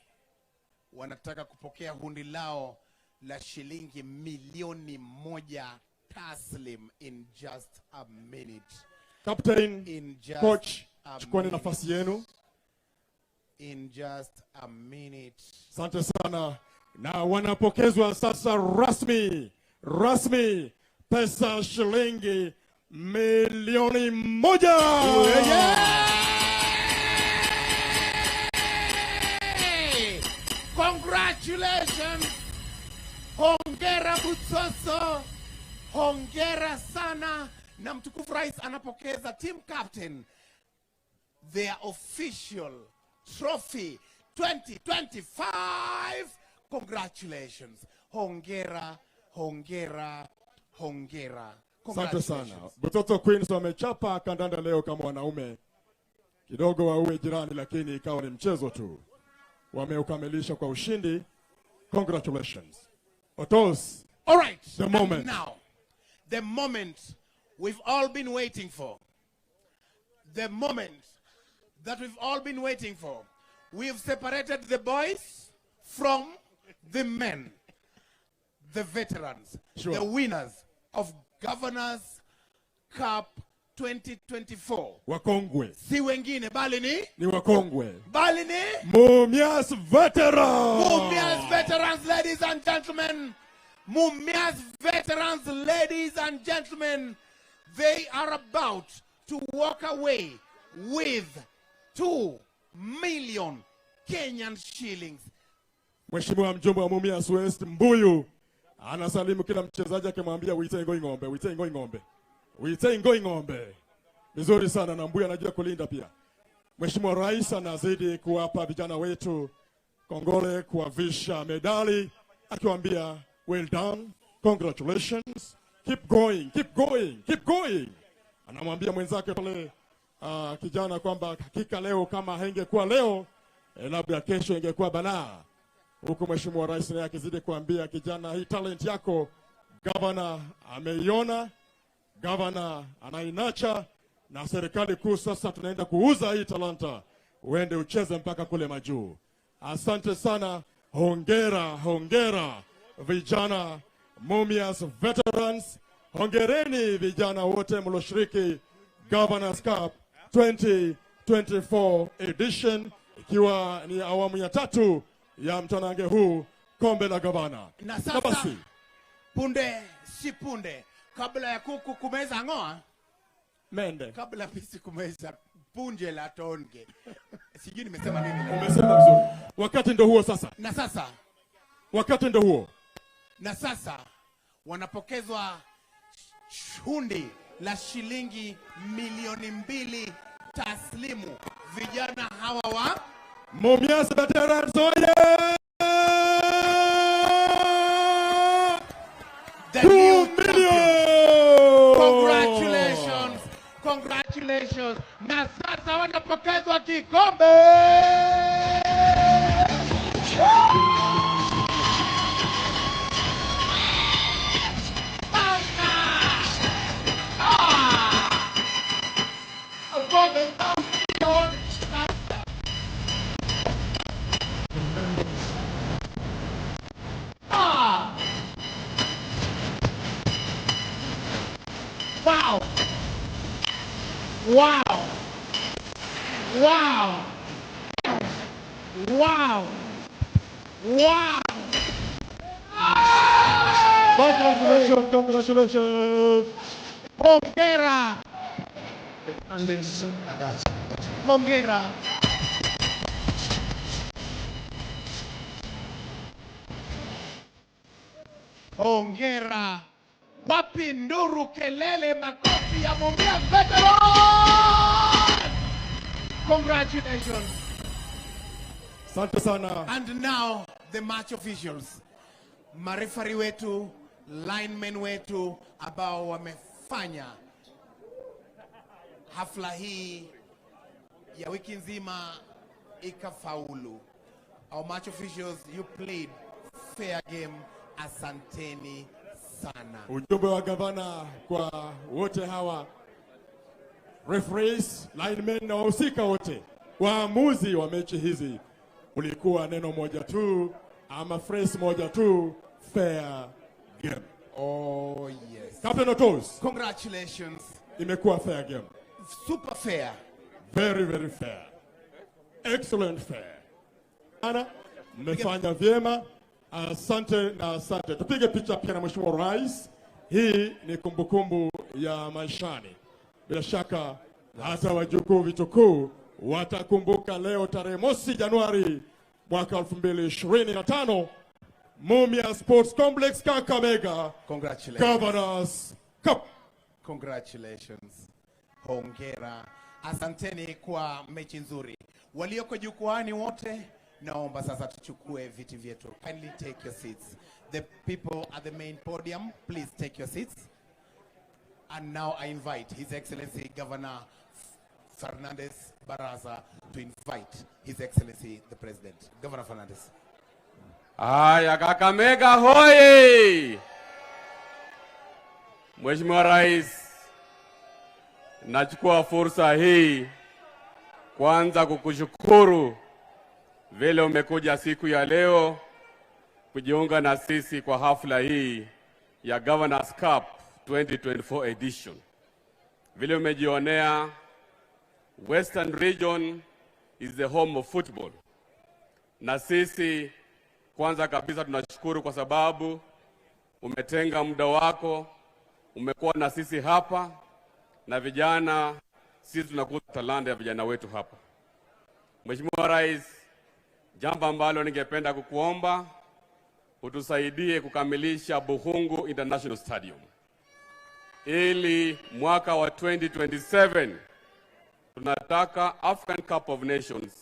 wanataka kupokea hundi lao la shilingi 1 milioni taslim in just a minute. Captain, In just coach, a chukueni minute. nafasi yenu. In just a minute. Asante sana. Na wanapokezwa sasa rasmi rasmi pesa shilingi 1 milioni. Hey! Congratulations! Hongera Butsotso. Hongera sana. Na mtukufu rais anapokeza team captain their official trophy 2025. Congratulations. Hongera, hongera, hongera. Asante sana. Congratulations. Butoto Queens wamechapa kandanda leo kama wanaume. Kidogo waue jirani, lakini ikawa ni mchezo tu. Wameukamilisha kwa ushindi. Congratulations. Otos. All right. The And moment. Now, the moment we've all been waiting for. The moment that we've all been waiting for. We've separated the boys from the men, the veterans, the winners of Governors Cup 2024. Wakongwe. Si wengine bali ni Ni wakongwe. Bali ni Mumias Veterans. Mumias Veterans, ladies and gentlemen. Mumias Veterans, ladies and gentlemen. They are about to walk away with 2 million Kenyan shillings. Mheshimiwa mjumbe wa Mumias West Mbuyu anasalimu kila mchezaji akimwambia uite ngoi ng'ombe, uite ngoi ng'ombe, uite ngoi ng'ombe. Vizuri sana, na Mbuyu anajua kulinda pia. Mheshimiwa Rais anazidi kuwapa vijana wetu kongole, kuwavisha medali akiwaambia well done, congratulations, keep going, keep going, keep going. Anamwambia mwenzake pale kijana kwamba hakika leo kama haingekuwa leo labda kesho ingekuwa balaa. Huku Mheshimiwa Rais naye akizidi kuambia kijana, hii talent yako gavana ameiona, gavana anainacha, na serikali kuu sasa tunaenda kuuza hii talanta, uende ucheze mpaka kule majuu. Asante sana, hongera, hongera vijana Mumias Veterans, hongereni vijana wote mlioshiriki Governors Cup 2024 edition, ikiwa ni awamu ya tatu ya mtanange huu, kombe la gavana. Na sasa, basi punde si punde, kabla ya kuku kumeza ng'oa mende, kabla fisi kumeza punje la tonge, sijui nimesema nini. Umesema vizuri. Wakati ndo huo sasa, Na sasa, wakati ndo huo. Na sasa wanapokezwa hundi la shilingi 2 milioni taslimu vijana hawa wa Mumias Veterans oye! The Two new million! Congratulations. Congratulations. Na sasa wanapokezwa kikombe. Wow. Wow. Wow. Wow. Wow. Congratulations, congratulations. Hongera. Hongera. Hongera. Wapi nduru, kelele, makofi ya Mumias Veterans! Congratulations. Asante sana. And now the match officials, marefari wetu, linemen wetu ambao wamefanya hafla hii ya wiki nzima ikafaulu. Our match officials, you played fair game. Asanteni sana. Ujumbe wa gavana kwa wote hawa referees, linemen na wahusika wote, waamuzi wa mechi hizi, ulikuwa neno moja tu ama phrase moja tu, fair game. Oh yes. Captain Otos. Congratulations. Imekuwa fair game. Super fair. Very, very fair. Excellent fair. Ana, mmefanya vyema. Asante na asante. Tupige picha pia na Mheshimiwa Rais. Hii ni kumbukumbu ya maishani. Bila shaka hata wajukuu vitukuu watakumbuka leo tarehe mosi Januari mwaka 2025, Mumias Sports Complex, Kakamega. Congratulations. Governors Cup. Congratulations. Hongera. Asanteni kwa mechi nzuri. Walioko jukwaani wote, naomba sasa tuchukue viti vyetu. Kindly take your seats. The people at the main podium, please take your seats. And now I invite His Excellency Governor Fernandez Baraza to invite His Excellency the President. Governor Fernandez. Haya, Kakamega hoye! Mheshimiwa Rais, nachukua fursa hii kwanza kukushukuru vile umekuja siku ya leo kujiunga na sisi kwa hafla hii ya Governors Cup 2024 edition. Vile umejionea, Western Region is the home of football. Na sisi kwanza kabisa tunashukuru kwa sababu umetenga muda wako, umekuwa na sisi hapa na vijana, sisi tunakuza talanta ya vijana wetu hapa. Mheshimiwa Rais, jambo ambalo ningependa kukuomba utusaidie kukamilisha Bukhungu International Stadium ili mwaka wa 2027 tunataka African Cup of Nations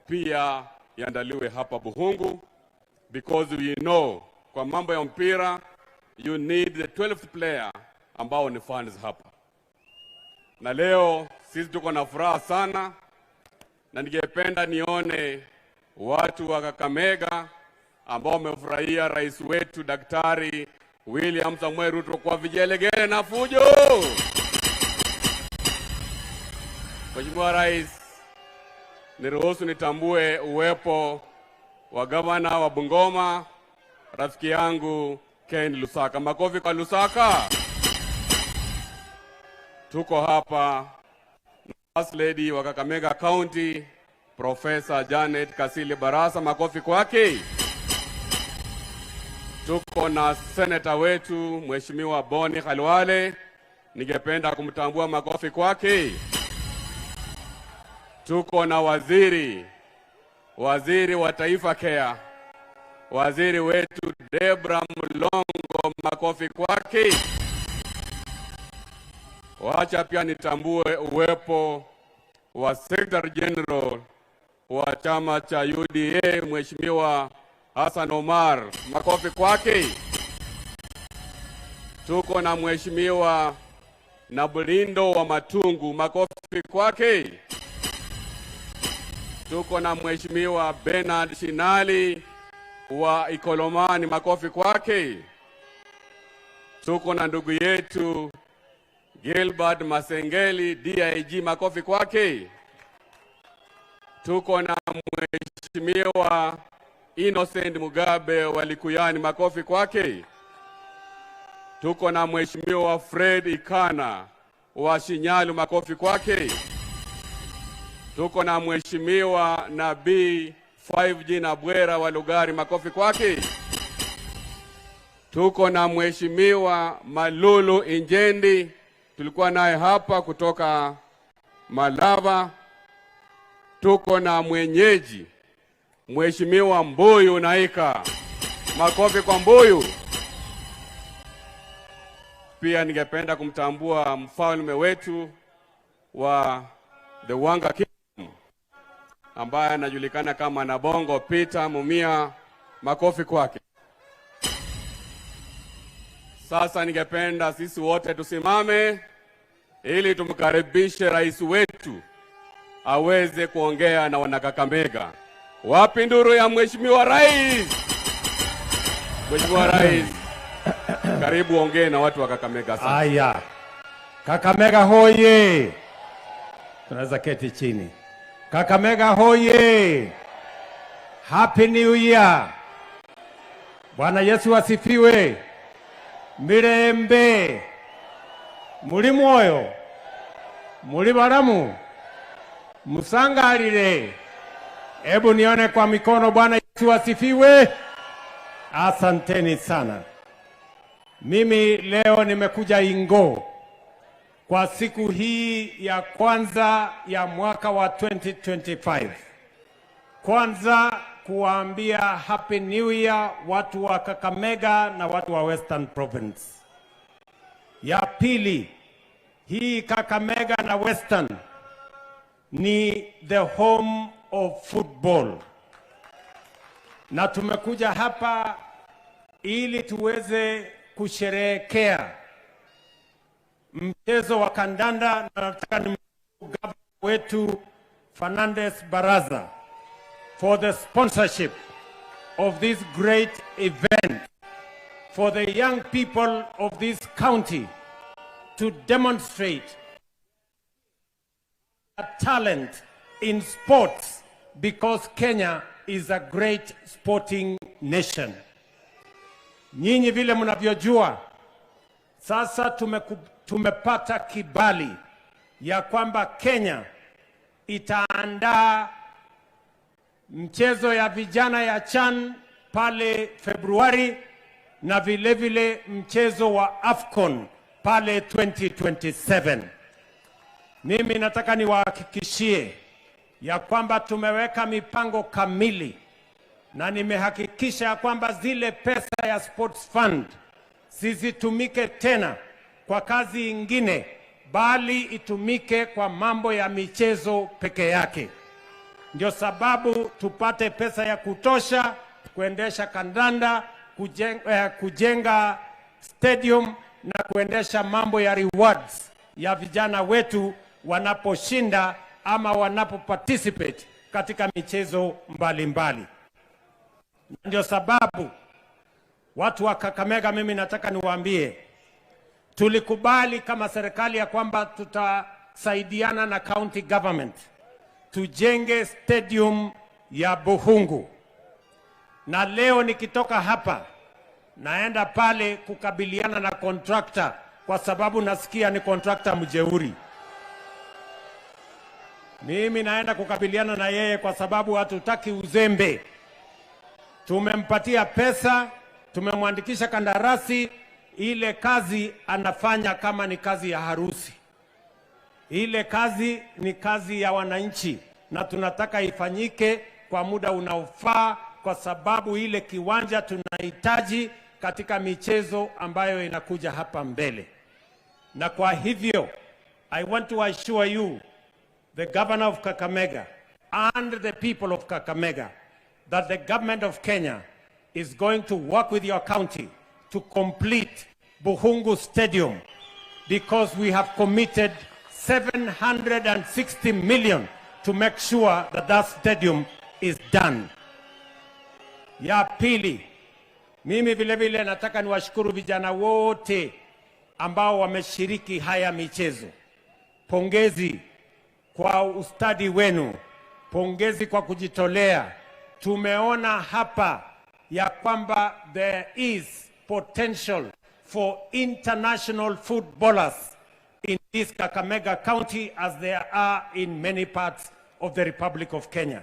pia iandaliwe hapa Bukhungu, because we know kwa mambo ya mpira you need the 12th player ambao ni fans hapa. Na leo sisi tuko na furaha sana, na ningependa nione watu wa Kakamega ambao wamefurahia rais wetu Daktari William Samoei Ruto kwa vigelegele na fujo. Mheshimiwa Rais, niruhusu nitambue uwepo wa gavana wa Bungoma, rafiki yangu Ken Lusaka. Makofi kwa Lusaka. Tuko hapa na First Lady wa Kakamega County, Professor Janet Kasili Barasa, makofi kwake. Tuko na senator wetu Mheshimiwa Boni Khalwale, ningependa kumtambua, makofi kwake. Tuko na waziri wa Taifa Care, waziri wetu Debra Mlongo, makofi kwake. Wacha pia nitambue uwepo wa Secretary General wa chama cha UDA Mheshimiwa Hassan Omar, makofi kwake. Tuko na Mheshimiwa na Bulindo wa Matungu, makofi kwake. Tuko na Mheshimiwa Bernard Shinali wa Ikolomani, makofi kwake. Tuko na ndugu yetu Gilbert Masengeli, DIG, makofi kwake. Tuko na Mheshimiwa Innocent Mugabe wa Likuyani, makofi kwake. Tuko na Mheshimiwa Fred Ikana wa Shinyalu, makofi kwake. Tuko na Mheshimiwa Nabii 5G Nabwera wa Lugari, makofi kwake. Tuko na Mheshimiwa Malulu Injendi, tulikuwa naye hapa kutoka Malava. Tuko na mwenyeji Mheshimiwa Mbuyu Naika, makofi kwa Mbuyu. Pia ningependa kumtambua mfalme wetu wa The Wanga Kingdom ambaye anajulikana kama Nabongo Peter Mumia, makofi kwake. Sasa ningependa sisi wote tusimame ili tumkaribishe rais wetu aweze kuongea na wanakakamega. Wapi nduru ya Mheshimiwa Rais? Mheshimiwa Rais, karibu ongee na watu wa Kakamega sasa. Aya. Kakamega hoye. Tunaweza keti chini. Kakamega hoye. Happy New Year. Bwana Yesu asifiwe. Mirembe. Muli mwoyo. Muli baramu. Musangalile. Ebu nione kwa mikono. Bwana Yesu asifiwe. Asanteni sana. Mimi leo nimekuja Ingo kwa siku hii ya kwanza ya mwaka wa 2025. Kwanza kuambia Happy New Year watu wa Kakamega na watu wa Western Province. Ya pili, hii Kakamega na Western ni the home of football. Na tumekuja hapa ili tuweze kusherehekea mchezo wa kandanda, na nataka ni gavana wetu Fernandez Baraza for the sponsorship of this great event for the young people of this county to demonstrate a talent in sports, because Kenya is a great sporting nation. Nyinyi vile mnavyojua, sasa tumepata kibali ya kwamba Kenya itaandaa mchezo ya vijana ya CHAN pale Februari na vile vile mchezo wa AFCON pale 2027. Mimi nataka niwahakikishie ya kwamba tumeweka mipango kamili na nimehakikisha ya kwamba zile pesa ya sports fund zisitumike tena kwa kazi ingine, bali itumike kwa mambo ya michezo peke yake. Ndio sababu tupate pesa ya kutosha kuendesha kandanda, kujenga stadium na kuendesha mambo ya rewards ya vijana wetu wanaposhinda ama wanapoparticipate katika michezo mbalimbali. Ndio sababu watu wa Kakamega, mimi nataka niwaambie, tulikubali kama serikali ya kwamba tutasaidiana na county government tujenge stadium ya Buhungu. Na leo nikitoka hapa naenda pale kukabiliana na contractor, kwa sababu nasikia ni contractor mjeuri. Mimi naenda kukabiliana na yeye kwa sababu hatutaki uzembe. Tumempatia pesa, tumemwandikisha kandarasi, ile kazi anafanya kama ni kazi ya harusi. Ile kazi ni kazi ya wananchi na tunataka ifanyike kwa muda unaofaa, kwa sababu ile kiwanja tunahitaji katika michezo ambayo inakuja hapa mbele. Na kwa hivyo, I want to assure you, the governor of Kakamega and the people of Kakamega, that the government of Kenya is going to work with your county to complete Buhungu Stadium because we have committed 760 million to make sure that that stadium is done. Ya pili, mimi vile vile nataka niwashukuru vijana wote ambao wameshiriki haya michezo. Pongezi kwa ustadi wenu, pongezi kwa kujitolea. Tumeona hapa ya kwamba there is potential for international footballers in this Kakamega County as there are in many parts of the Republic of Kenya.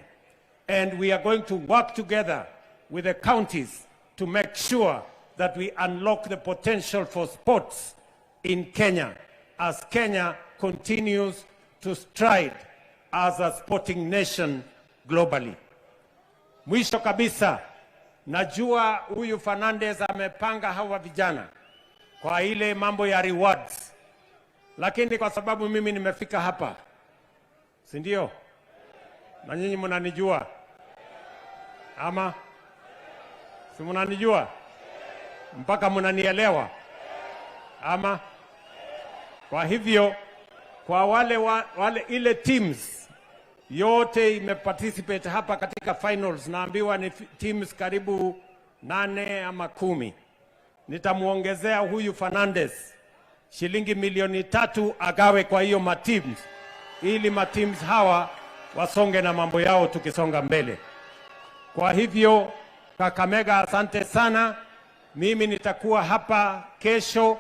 And we are going to work together with the counties to make sure that we unlock the potential for sports in Kenya as Kenya continues to stride as a sporting nation globally. Mwisho kabisa, najua huyu Fernandez amepanga hawa vijana kwa ile mambo ya rewards, lakini kwa sababu mimi nimefika hapa, si ndio? Na nyinyi mnanijua, ama si mnanijua mpaka mnanielewa, ama? Kwa hivyo kwa wale ile teams yote imeparticipate hapa katika finals, naambiwa ni teams karibu 8 ama 10. Nitamuongezea huyu Fernandez shilingi milioni 3 agawe kwa hiyo mateams, ili mateams hawa wasonge na mambo yao tukisonga mbele. Kwa hivyo Kakamega, asante sana. Mimi nitakuwa hapa kesho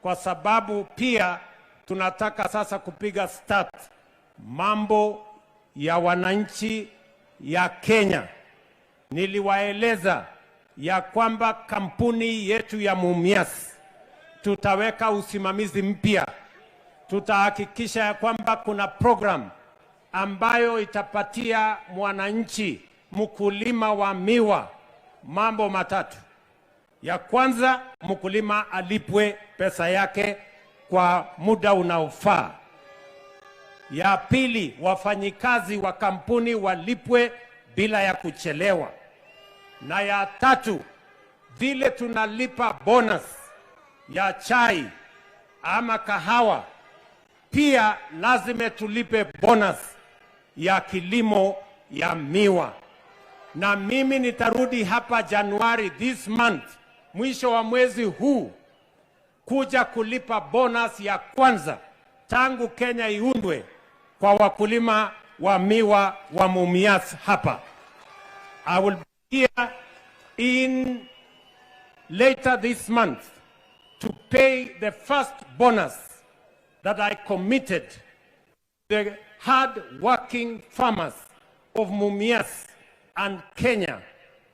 kwa sababu pia tunataka sasa kupiga start mambo ya wananchi ya Kenya. Niliwaeleza ya kwamba kampuni yetu ya Mumias tutaweka usimamizi mpya. Tutahakikisha ya kwamba kuna program ambayo itapatia mwananchi mkulima wa miwa mambo matatu. Ya kwanza, mkulima alipwe pesa yake kwa muda unaofaa. Ya pili, wafanyikazi wa kampuni walipwe bila ya kuchelewa. Na ya tatu, vile tunalipa bonus ya chai ama kahawa, pia lazima tulipe bonus ya kilimo ya miwa. Na mimi nitarudi hapa Januari this month, mwisho wa mwezi huu, kuja kulipa bonus ya kwanza tangu Kenya iundwe kwa wakulima wa miwa wa Mumias hapa. I will be here in later this month to pay the first bonus that I committed the hard-working farmers of Mumias and Kenya,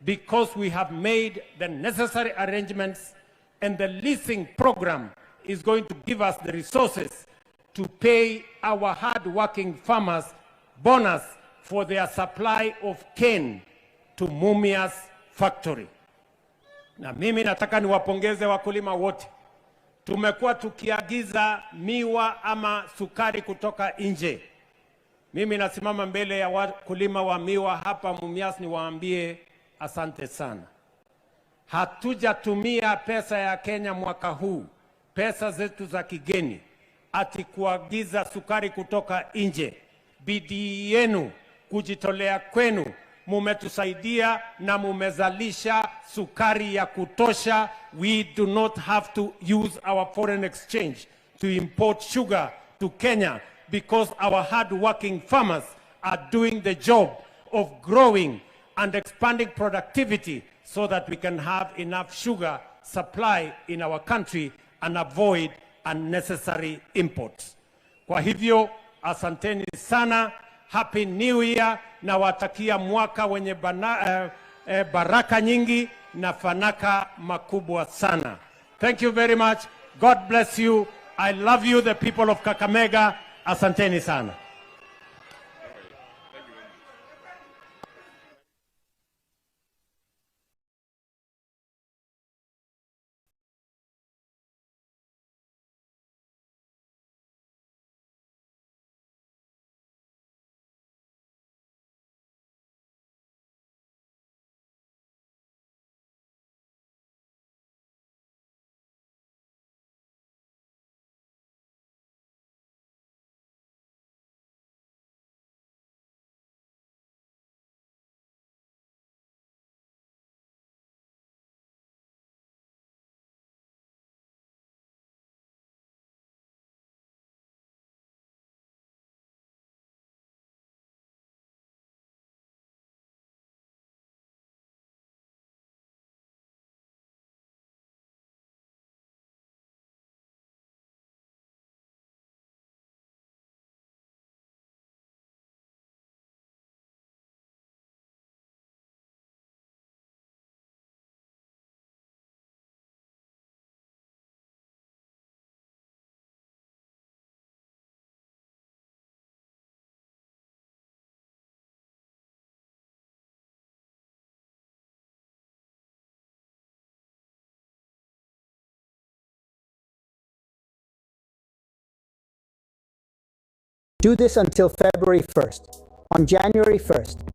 because we have made the necessary arrangements and the leasing program is going to give us the resources to pay our hard-working farmers bonus for their supply of cane to Mumias factory. Na mimi nataka niwapongeze wakulima wote. Tumekuwa tukiagiza miwa ama sukari kutoka nje. Mimi nasimama mbele ya wakulima wa miwa hapa Mumias niwaambie asante sana. Hatujatumia pesa ya Kenya mwaka huu, pesa zetu za kigeni, ati kuagiza sukari kutoka nje. Bidii yenu, kujitolea kwenu, mumetusaidia na mumezalisha sukari ya kutosha. We do not have to use our foreign exchange to import sugar to Kenya, because our hard-working farmers are doing the job of growing and expanding productivity so that we can have enough sugar supply in our country and avoid unnecessary imports. Kwa hivyo, asanteni sana. Happy New Year, na watakia mwaka wenye baraka nyingi na fanaka makubwa sana. Thank you very much. God bless you. I love you, the people of Kakamega. Asanteni sana. Do this until February 1st. On January 1st,